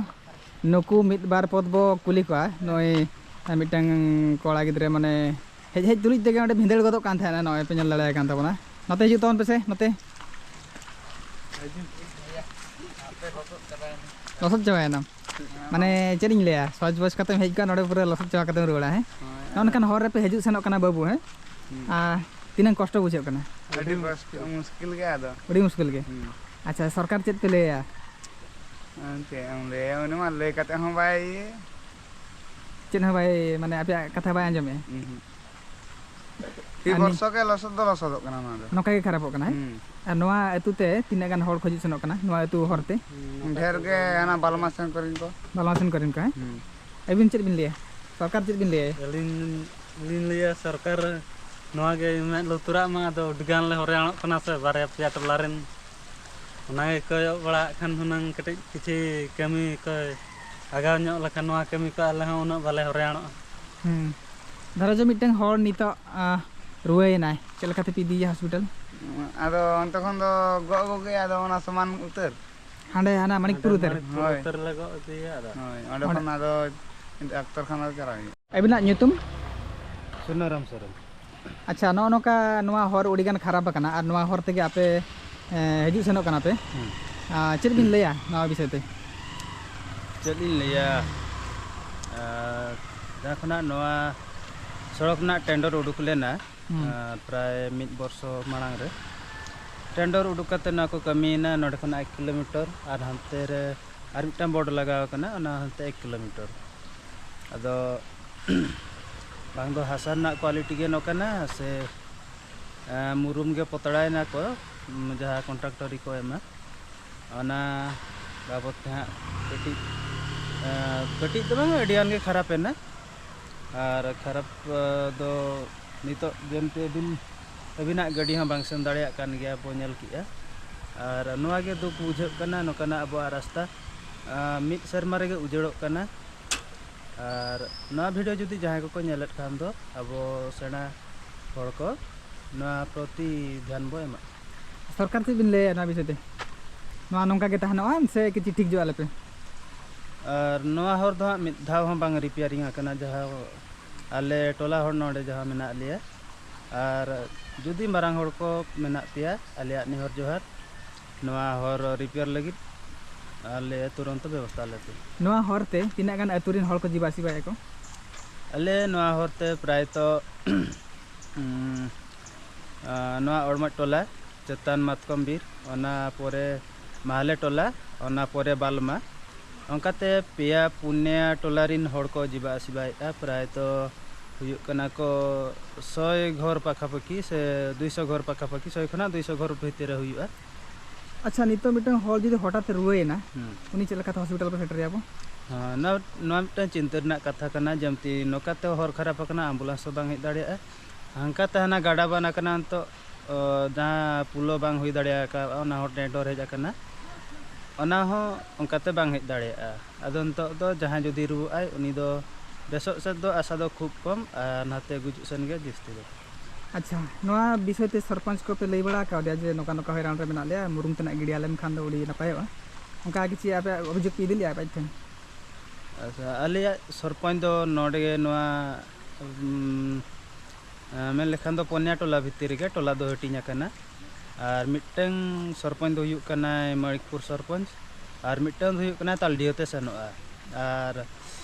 ᱱᱩᱠᱩ ᱢᱤᱫ ᱵᱟᱨ ᱯᱚᱫ ᱵᱚ ᱠᱩᱞᱤ ᱠᱚᱣᱟ᱾ ᱱᱩᱭ ᱢᱤᱫᱴᱟᱝ ᱠᱚᱲᱟ ᱜᱤᱫᱽᱨᱟᱹ, ᱢᱟᱱᱮ, ᱦᱮᱡ ᱦᱮᱡ ᱛᱩᱞᱩᱡ ᱛᱮᱜᱮ ᱚᱸᱰᱮ ᱵᱷᱤᱸᱫᱟᱹᱲ ᱜᱚᱫᱚᱜ ᱠᱟᱱ ᱛᱟᱦᱮᱱᱟ᱾ ᱱᱚᱜᱼᱚᱭ ᱯᱮ ᱧᱮᱞ ᱫᱟᱲᱮᱭᱟᱭ ᱠᱟᱱ ᱛᱟᱵᱚᱱᱟ᱾ ᱱᱚᱛᱮ ᱦᱤᱡᱩᱜ ᱛᱟᱵᱚᱱ ᱯᱮᱥᱮ, ᱱᱚᱛᱮ᱾ ᱞᱚᱥᱚᱫ ᱪᱟᱵᱟᱭᱮᱱᱟᱢ᱾ ᱢᱟᱱᱮ, ᱪᱮᱫ ᱤᱧ ᱞᱟᱹᱭᱟ, ᱥᱚᱡᱽ ᱵᱚᱡᱽ ᱠᱟᱛᱮᱢ ᱦᱮᱡ ᱠᱚᱜᱼᱟ, ᱱᱚᱰᱮ ᱯᱩᱨᱟᱹ ᱞᱚᱥᱚᱫ ᱪᱟᱵᱟ ᱠᱟᱛᱮᱢ ᱨᱩᱣᱟᱹᱲᱟ, ᱦᱮᱸ? ᱦᱳᱭ᱾ ᱱᱚᱜᱼᱚ ᱱᱚᱝᱠᱟᱱ ᱦᱚᱨ ᱨᱮᱯᱮ ᱦᱤᱡᱩᱜ ᱥᱮᱱᱚᱜ ᱠᱟᱱᱟ ᱵᱟᱹᱵᱩ, ᱦᱮᱸ? ᱦᱩᱸ᱾ ᱟᱨ ᱛᱤᱱᱟᱹᱝ ᱠᱚᱥᱴᱚ ᱵᱩᱡᱷᱟᱹᱜ ᱠᱟᱱᱟ? ᱟᱹᱰᱤ ᱠᱚᱥᱴᱚ, ᱢᱩᱥᱠᱤᱞ ᱜᱮ ᱟᱫᱚ᱾ ᱟᱹᱰᱤ ᱢᱩᱥᱠᱤᱞ ᱜᱮ? ᱦᱩᱸ᱾ ᱟᱪᱪᱷᱟ, ᱥᱚᱨᱠᱟᱨ ᱪᱮᱫ ᱯᱮ ᱞᱟᱹᱭᱟ? ᱟᱨ ᱪᱮᱫ ᱮᱢ ᱞᱟᱹᱭᱟ, ᱩᱱᱤ ᱢᱟ ᱞᱟᱹᱭ ᱠᱟᱛᱮ ᱦᱚᱸ ᱵᱟᱭ ᱤᱭᱟᱹ᱾ ᱪᱮᱫ ᱦᱚᱸ ᱵᱟᱭ, ᱢᱟᱱᱮ, ᱟᱯᱮᱭᱟᱜ ᱠᱟᱛᱷᱟ ᱵᱟᱭ ᱟᱸᱡᱚᱢᱮᱜᱼᱟ᱾ ᱩᱸᱦᱩᱸ᱾ ᱯᱨᱚᱛᱤ ᱟᱨ ᱱᱤ- ᱵᱚᱨᱥᱚ ᱜᱮ ᱞᱚᱥᱚᱫ ᱫᱚ ᱞᱚᱥᱚᱫᱚᱜ ᱠᱟᱱᱟ ᱱᱚᱣᱟ ᱫᱚ᱾ ᱱᱚᱝᱠᱟ ᱜᱮ ᱠᱷᱟᱨᱟᱯᱚᱜ ᱠᱟᱱᱟ, ᱦᱮᱸ? ᱦᱩᱸ᱾ ᱟᱨ ᱱᱚᱣᱟ ᱟᱹᱛᱩ ᱛᱮ ᱛᱤᱱᱟᱹᱜ ᱜᱟᱱ ᱦᱚᱲ ᱠᱚ ᱦᱤᱡᱩᱜ ᱥᱮᱱᱚᱜ ᱠᱟᱱᱟ, ᱱᱚᱣᱟ ᱟᱹᱛᱩ ᱦᱚᱨ ᱛᱮ? ᱰᱷᱮᱨ ᱜᱮ ᱦᱟᱱᱟ ᱵᱟᱞᱢᱟ ᱥᱮᱱ ᱠᱚᱨᱮᱱ ᱠᱚ᱾ ᱵᱟᱞᱢᱟ ᱥᱮᱱ ᱠᱚᱨᱮᱱ ᱠᱚ, ᱦᱮᱸ? ᱦᱩᱸ᱾ ᱟᱹᱵᱤᱱ ᱪᱮᱫ ᱵᱤᱱ ᱞᱟᱹᱭᱟ? ᱥᱚᱨᱠᱟᱨ ᱪᱮᱫ ᱵᱤᱱ ᱞᱟᱹᱭᱟ? ᱟᱹᱞᱤᱧ ᱞᱤᱧ ᱞᱟᱹᱭᱟ, ᱥᱚᱨᱠᱟᱨ ᱱᱚᱣᱟ ᱜᱮ ᱢᱮᱫ ᱞᱩᱛᱩᱨᱟᱜ ᱢᱟ᱾ ᱟᱫᱚ ᱟᱹᱰᱤ ᱜᱟᱱ ᱞᱮ ᱦᱚᱭᱨᱟᱱᱚᱜ ᱠᱟᱱᱟ ᱥᱮ, ᱵᱟᱨᱭᱟ ᱯᱮᱭᱟ ᱴᱚᱞᱟ ᱨᱮᱱ᱾ ᱚᱱᱟ ᱜᱮ ᱠᱚᱭᱚᱜ ᱵᱟᱲᱟᱜ ᱠᱷᱟᱱ ᱦᱩᱱᱟᱹᱝ ᱠᱟᱹᱴᱤᱡ ᱠᱤᱪᱷᱤ ᱠᱟᱹᱢᱤ ᱠᱚ ᱟᱜᱟᱣ ᱧᱚᱜ ᱞᱮᱠᱷᱟᱱ, ᱱᱚᱣᱟ ᱠᱟᱹᱢᱤ ᱠᱚ ᱟᱞᱮ ᱦᱚᱸ ᱩᱱᱟᱹᱜ ᱵᱟᱞᱮ ᱦᱚᱭᱨᱟᱱᱚᱜᱼᱟ᱾ ᱦᱩᱸ᱾ ᱫᱷᱚᱨᱚ ᱡᱮ ᱢᱤᱫᱴᱟᱝ ᱦᱚᱲ ᱱᱤᱛᱚᱜ, ᱟᱸ, ᱨᱩᱣᱟᱹᱭᱮᱱᱟᱭ, ᱪᱮᱫ ᱞᱮᱠᱟᱛᱮ ᱯᱮ ᱤᱫᱤᱭᱮᱭᱟ ᱦᱚᱥᱯᱤᱴᱟᱞ? ᱟᱫᱚ ᱚᱱᱛᱮ ᱠᱷᱚᱱ ᱫᱚ ᱜᱚᱜ ᱟᱹᱜᱩ ᱜᱮ, ᱟᱫᱚ ᱚᱱᱟ ᱥᱚᱢᱟᱱ ᱩᱛᱟᱹᱨ᱾ ᱦᱟᱸᱰᱮ ᱦᱟᱱᱟ ᱢᱟᱱᱤᱠᱯᱩᱨ ᱦᱟᱸᱰᱮ ᱩᱛᱟᱹᱨ? ᱢᱟᱱᱤᱠᱯᱩᱨ ᱦᱳᱭ᱾ ᱩᱛᱟᱹᱨ ᱞᱮ ᱜᱚᱜ ᱤᱫᱤᱭᱮᱭᱟ ᱟᱫᱚ᱾ ᱦᱳᱭ, ᱚᱸᱰᱮ ᱚᱸᱰᱮ ᱠᱷᱚᱱ ᱟᱫᱚ ᱰᱟᱠᱛᱚᱨ ᱠᱷᱟᱱᱟ ᱫᱚ ᱪᱟᱞᱟᱜ ᱦᱩᱭᱩᱜᱼᱟ᱾ ᱟᱹᱵᱤᱱᱟᱜ ᱧᱩᱛᱩᱢ? ᱥᱩᱱᱟᱨᱟᱢ ᱥᱚᱨᱮᱱ᱾ ᱟᱪᱪᱷᱟ, ᱱᱚᱜᱼᱚ ᱱᱚᱝᱠᱟ ᱱᱚᱣᱟ ᱦᱚᱨ ᱟᱹᱰᱤᱜᱟᱱ ᱠᱷᱟᱨᱟᱯ ᱟᱠᱟᱱᱟ, ᱟᱨ ᱱᱚᱣᱟ ᱦᱚᱨ ᱛᱮᱜᱮ ᱟᱯᱮ, ᱮᱸ, ᱦᱤᱡᱩᱜ ᱥᱮᱱᱚᱜ ᱠᱟᱱᱟ ᱯᱮ᱾ ᱦᱩᱸ᱾ ᱟᱨ ᱪᱮᱫ ᱵᱤᱱ ᱞᱟᱹᱭᱟ ᱱᱚᱣᱟ ᱵᱤᱥᱚᱭ ᱛᱮ? ᱪᱮᱫ ᱞᱤᱧ ᱞᱟᱹᱭᱟ? ᱟᱨ ᱡᱟᱦᱟᱸ ᱠᱷᱚᱱᱟᱜ ᱱᱚᱣᱟ ᱥᱚᱲᱚᱠ ᱨᱮᱱᱟᱜ ᱴᱮᱱᱰᱟᱨ ᱩᱰᱩᱠ ᱞᱮᱱᱟ, ᱦᱩᱸ᱾ ᱟᱨ ᱯᱨᱟᱭ ᱢᱤᱫ ᱵᱚᱨᱥᱚ ᱢᱟᱲᱟᱝ ᱨᱮ ᱴᱮᱱᱰᱟᱨ ᱩᱰᱩᱠ ᱠᱟᱛᱮ ᱱᱚᱣᱟ ᱠᱚ ᱠᱟᱹᱢᱤᱭᱮᱱᱟ᱾ ᱱᱚᱸᱰᱮ ᱠᱷᱚᱱᱟᱜ ᱮᱠ ᱠᱤᱞᱳᱢᱤᱴᱟᱨ, ᱟᱨ ᱦᱟᱱᱛᱮ ᱨᱮ ᱟᱨ ᱢᱤᱫᱴᱟᱝ ᱵᱳᱨᱰ ᱞᱟᱜᱟᱣ ᱟᱠᱟᱱᱟ, ᱚᱱᱟ ᱦᱟᱱᱛᱮ ᱮᱠ ᱠᱤᱞᱳᱢᱤᱴᱟᱨ᱾ ᱟᱫᱚ ᱵᱟᱝ ᱫᱚ ᱦᱟᱥᱟ ᱨᱮᱱᱟᱜ ᱠᱳᱣᱟᱞᱤᱴᱤ ᱜᱮ ᱱᱚᱝᱠᱟᱱᱟ ᱥᱮ, ᱮᱸ, ᱢᱩᱨᱩᱢ ᱜᱮ ᱯᱚᱛᱲᱟᱭᱮᱱᱟ ᱠᱚ, ᱩᱸ, ᱡᱟᱦᱟᱸ ᱠᱚᱱᱴᱨᱟᱠᱴᱚᱨᱤ ᱠᱚ ᱮᱢᱟ, ᱚᱱᱟ ᱵᱟᱵᱚᱫ ᱛᱮ ᱦᱟᱸᱜ ᱠᱟᱹᱴᱤᱡ, ᱮᱸ, ᱠᱟᱹᱴᱤᱡ ᱫᱚ ᱵᱟᱝ, ᱟᱹᱰᱤ ᱜᱟᱱ ᱜᱮ ᱠᱷᱟᱨᱟᱯ ᱮᱱᱟ᱾ ᱟᱨ ᱠᱷᱟᱨᱟᱯ, ᱮᱸ, ᱫᱚ ᱱᱤᱛᱚᱜ ᱡᱮᱢᱛᱤ ᱟᱹᱵᱤᱱ, ᱟᱹᱵᱤᱱᱟᱜ ᱜᱟᱹᱰᱤ ᱦᱚᱸ ᱵᱟᱝ ᱥᱮᱱ ᱫᱟᱲᱮᱭᱟᱜ ᱠᱟᱱ ᱜᱮᱭᱟ, ᱵᱚ ᱧᱮᱞ ᱠᱮᱜᱼᱟ᱾ ᱟᱨ ᱱᱚᱣᱟ ᱜᱮ ᱫᱩᱠ ᱵᱩᱡᱷᱟᱹᱜ ᱠᱟᱱᱟ, ᱱᱚᱝᱠᱟᱱᱟᱜ ᱟᱵᱚᱣᱟᱜ ᱨᱟᱥᱛᱟ, ᱟᱸ, ᱢᱤᱫ ᱥᱮᱨᱢᱟ ᱨᱮᱜᱮ ᱩᱡᱟᱹᱲᱚᱜ ᱠᱟᱱᱟ᱾ ᱟᱨ ᱱᱚᱣᱟ ᱵᱷᱤᱰᱤᱭᱳ ᱡᱩᱫᱤ ᱡᱟᱦᱟᱸᱭ ᱠᱚᱠᱚ ᱧᱮᱞᱮᱫ ᱠᱷᱟᱱ ᱫᱚ, ᱟᱵᱚ ᱥᱮᱬᱟ ᱦᱚᱲ ᱠᱚ ᱱᱚᱣᱟ ᱯᱨᱚᱛᱤ ᱫᱷᱮᱭᱟᱱ ᱵᱚ ᱮᱢᱟ᱾ ᱥᱚᱨᱠᱟᱨ ᱪᱮᱫ ᱵᱤᱱ ᱞᱟᱹᱭᱟ ᱱᱚᱣᱟ ᱵᱤᱥᱚᱭ ᱛᱮ? ᱱᱚᱣᱟ ᱱᱚᱝᱠᱟ ᱜᱮ ᱛᱟᱦᱮᱱᱚᱜᱼᱟ ᱥᱮ ᱠᱤᱪᱷᱩ ᱴᱷᱤᱠ ᱡᱚᱜᱼᱟ ᱞᱮᱯᱮ? ᱟᱨ ᱱᱚᱣᱟ ᱦᱚᱨ ᱫᱚ ᱦᱟᱸᱜ ᱢᱤᱫ ᱫᱷᱟᱣ ᱦᱚᱸ ᱵᱟᱝ ᱨᱤᱯᱮᱭᱟᱨᱤᱝ ᱟᱠᱟᱱᱟ, ᱡᱟᱦᱟᱸ ᱟᱞᱮ ᱴᱚᱞᱟ ᱦᱚᱲ ᱱᱚᱰᱮ ᱡᱟᱦᱟᱸ ᱢᱮᱱᱟᱜ ᱞᱮᱭᱟ᱾ ᱟᱨ ᱡᱩᱫᱤ ᱢᱟᱨᱟᱝ ᱦᱚᱲ ᱠᱚ ᱢᱮᱱᱟᱜ ᱯᱮᱭᱟ, ᱟᱞᱮᱭᱟᱜ ᱱᱮᱦᱚᱨ ᱡᱚᱦᱟᱨ, ᱱᱚᱣᱟ ᱦᱚᱨ ᱨᱤᱯᱮᱭᱟᱨ ᱞᱟᱹᱜᱤᱫ ᱟᱞᱮ ᱛᱩᱨᱚᱱᱛᱚ ᱵᱮᱵᱚᱥᱛᱷᱟ ᱟᱞᱮ ᱯᱮ᱾ ᱱᱚᱣᱟ ᱦᱚᱨ ᱛᱮ ᱛᱤᱱᱟᱹᱜ ᱜᱟᱱ ᱟᱹᱛᱩ ᱨᱮᱱ ᱦᱚᱲ ᱠᱚ ᱡᱤᱵᱟ ᱟᱹᱥᱤᱵᱟᱭᱮᱫᱼᱟ ᱠᱚ? ᱟᱞᱮ ᱱᱚᱣᱟ ᱦᱚᱨ ᱛᱮ ᱯᱨᱟᱭᱛᱚ, ᱩᱸ, ᱟᱸ, ᱱᱚᱣᱟ ᱚᱲᱢᱟᱴ ᱴᱚᱞᱟ, ᱪᱮᱛᱟᱱ ᱢᱟᱛᱠᱚᱢ ᱵᱤᱨ, ᱚᱱᱟ ᱯᱚᱨᱮ ᱢᱟᱦᱞᱮ ᱴᱚᱞᱟ, ᱚᱱᱟ ᱯᱚᱨᱮ ᱵᱟᱞᱢᱟ, ᱚᱱᱠᱟᱛᱮ ᱯᱮᱭᱟ ᱯᱩᱱᱭᱟ ᱴᱚᱞᱟ ᱨᱤᱱ ᱦᱚᱲ ᱠᱚ ᱡᱤᱵᱟ ᱟᱥᱤᱵᱟᱭᱮᱫᱼᱟ᱾ ᱯᱨᱟᱭᱛᱚ ᱦᱩᱭᱩᱜ ᱠᱟᱱᱟ ᱠᱚ ᱥᱚᱭ ᱜᱷᱚᱨ ᱯᱟᱠᱷᱟᱯᱟᱠᱷᱤ ᱥᱮ ᱫᱩᱭᱥᱚ ᱜᱷᱚᱨ ᱯᱟᱠᱷᱟᱯᱟᱠᱷᱤ, ᱥᱚᱭ ᱠᱷᱚᱱᱟᱜ ᱫᱩᱭᱥᱚ ᱜᱷᱚᱨ ᱵᱷᱤᱛᱤᱨ ᱨᱮ ᱦᱩᱭᱩᱜᱼᱟ᱾ ᱟᱪᱪᱷᱟ, ᱱᱤᱛᱚᱜ ᱢᱤᱫᱴᱟᱝ ᱦᱚᱲ ᱡᱩᱫᱤ ᱦᱚᱴᱟᱛ ᱮ ᱨᱩᱣᱟᱹᱭᱮᱱᱟ, ᱦᱩᱸ᱾ ᱩᱱᱤ ᱪᱮᱫ ᱞᱮᱠᱟᱛᱮ ᱦᱚᱥᱯᱤᱴᱟᱞ ᱠᱚ ᱥᱮᱴᱮᱨᱮᱭᱟ ᱵᱚ? ᱦᱮᱸ, ᱱᱚᱣᱟ, ᱱᱚᱣᱟ ᱢᱤᱫᱴᱟᱝ ᱪᱤᱱᱛᱟᱹ ᱨᱮᱱᱟᱜ ᱠᱟᱛᱷᱟ ᱠᱟᱱᱟ᱾ ᱡᱮᱢᱛᱤ ᱱᱚᱝᱠᱟᱛᱮ ᱦᱚᱨ ᱠᱷᱟᱨᱟᱯ ᱟᱠᱟᱱᱟ, ᱟᱢᱵᱩᱞᱟᱱᱥ ᱦᱚᱸ ᱵᱟᱝ ᱦᱮᱡ ᱫᱟᱲᱮᱭᱟᱜᱼᱟ᱾ ᱦᱟᱱᱠᱟ ᱛᱟᱦᱮᱱᱟ ᱜᱟᱰᱟ ᱵᱟᱱ ᱟᱠᱟᱱᱟ, ᱱᱤᱛᱚᱜ ᱚ, ᱡᱟᱦᱟᱸ ᱯᱩᱞᱚ ᱵᱟᱝ ᱦᱩᱭ ᱫᱟᱲᱮ ᱟᱠᱟᱫᱼᱟ, ᱚᱱᱟ ᱦᱚᱸ ᱴᱮᱱᱰᱚᱨ ᱦᱮᱡ ᱟᱠᱟᱱᱟ, ᱚᱱᱟ ᱦᱚᱸ ᱚᱱᱠᱟᱛᱮ ᱵᱟᱝ ᱦᱮᱡ ᱫᱟᱲᱮᱭᱟᱜᱼᱟ᱾ ᱟᱫᱚ ᱱᱤᱛᱚᱜ ᱫᱚ ᱡᱟᱦᱟᱸᱭ ᱡᱩᱫᱤ ᱨᱩᱣᱟᱹᱜ ᱟᱭ, ᱩᱱᱤ ᱫᱚ ᱵᱮᱥᱚᱜ ᱥᱮᱫ ᱫᱚ ᱟᱥᱟ ᱫᱚ ᱠᱷᱩᱵ ᱠᱚᱢ, ᱟᱨ ᱱᱟᱛᱮ ᱜᱩᱡᱩᱜ ᱥᱮᱱ ᱜᱮ ᱡᱟᱹᱥᱛᱤ ᱫᱚ᱾ ᱟᱪᱪᱷᱟ, ᱱᱚᱣᱟ ᱵᱤᱥᱚᱭ ᱛᱮ ᱥᱚᱨᱯᱚᱧᱪ ᱠᱚᱯᱮ ᱞᱟᱹᱭ ᱵᱟᱲᱟ ᱠᱟᱣᱫᱮᱭᱟ ᱡᱮ ᱱᱚᱝᱠᱟ ᱱᱚᱝᱠᱟ ᱦᱚᱭᱨᱟᱱ ᱨᱮ ᱢᱮᱱᱟᱜ ᱞᱮᱭᱟ, ᱢᱩᱨᱩᱢ ᱛᱮᱱᱟᱜ ᱜᱤᱰᱤᱭᱟᱞᱮᱢ ᱠᱷᱟᱱ ᱫᱚ ᱟᱹᱰᱤ ᱱᱟᱯᱟᱭᱚᱜᱼᱟ? ᱚᱱᱠᱟ ᱠᱤᱪᱷᱤ ᱟᱯᱮ ᱚᱵᱷᱤᱡᱳᱜᱽ ᱯᱮ ᱤᱫᱤ ᱞᱮᱜᱼᱟ ᱟᱡ ᱴᱷᱮᱱ? ᱟᱪᱪᱷᱟ, ᱟᱞᱮᱭᱟᱜ ᱥᱚᱨᱯᱚᱧᱪ ᱫᱚ ᱱᱚᱰᱮ ᱜᱮ ᱱᱚᱣᱟ, ᱩᱢ, ᱮᱸ, ᱢᱮᱱ ᱞᱮᱠᱷᱟᱱ ᱫᱚ ᱯᱚᱱᱭᱟ ᱴᱚᱞᱟ ᱵᱷᱤᱛᱤᱨ ᱨᱮᱜᱮ ᱴᱚᱞᱟ ᱫᱚ ᱦᱟᱹᱴᱤᱧ ᱟᱠᱟᱱᱟ᱾ ᱟᱨ ᱢᱤᱫᱴᱟᱝ ᱥᱚᱨᱯᱚᱧᱪ ᱫᱚ ᱦᱩᱭᱩᱜ ᱠᱟᱱᱟᱭ ᱢᱟᱬᱤᱠᱯᱩᱨ ᱥᱚᱨᱯᱚᱧᱪ, ᱟᱨ ᱢᱤᱫᱴᱟᱝ ᱫᱚ ᱦᱩᱭᱩᱜ ᱠᱟᱱᱟᱭ ᱛᱟᱞᱰᱤᱦᱟᱹ ᱛᱮ ᱥᱮᱱᱚᱜᱼᱟ᱾ ᱟᱨ,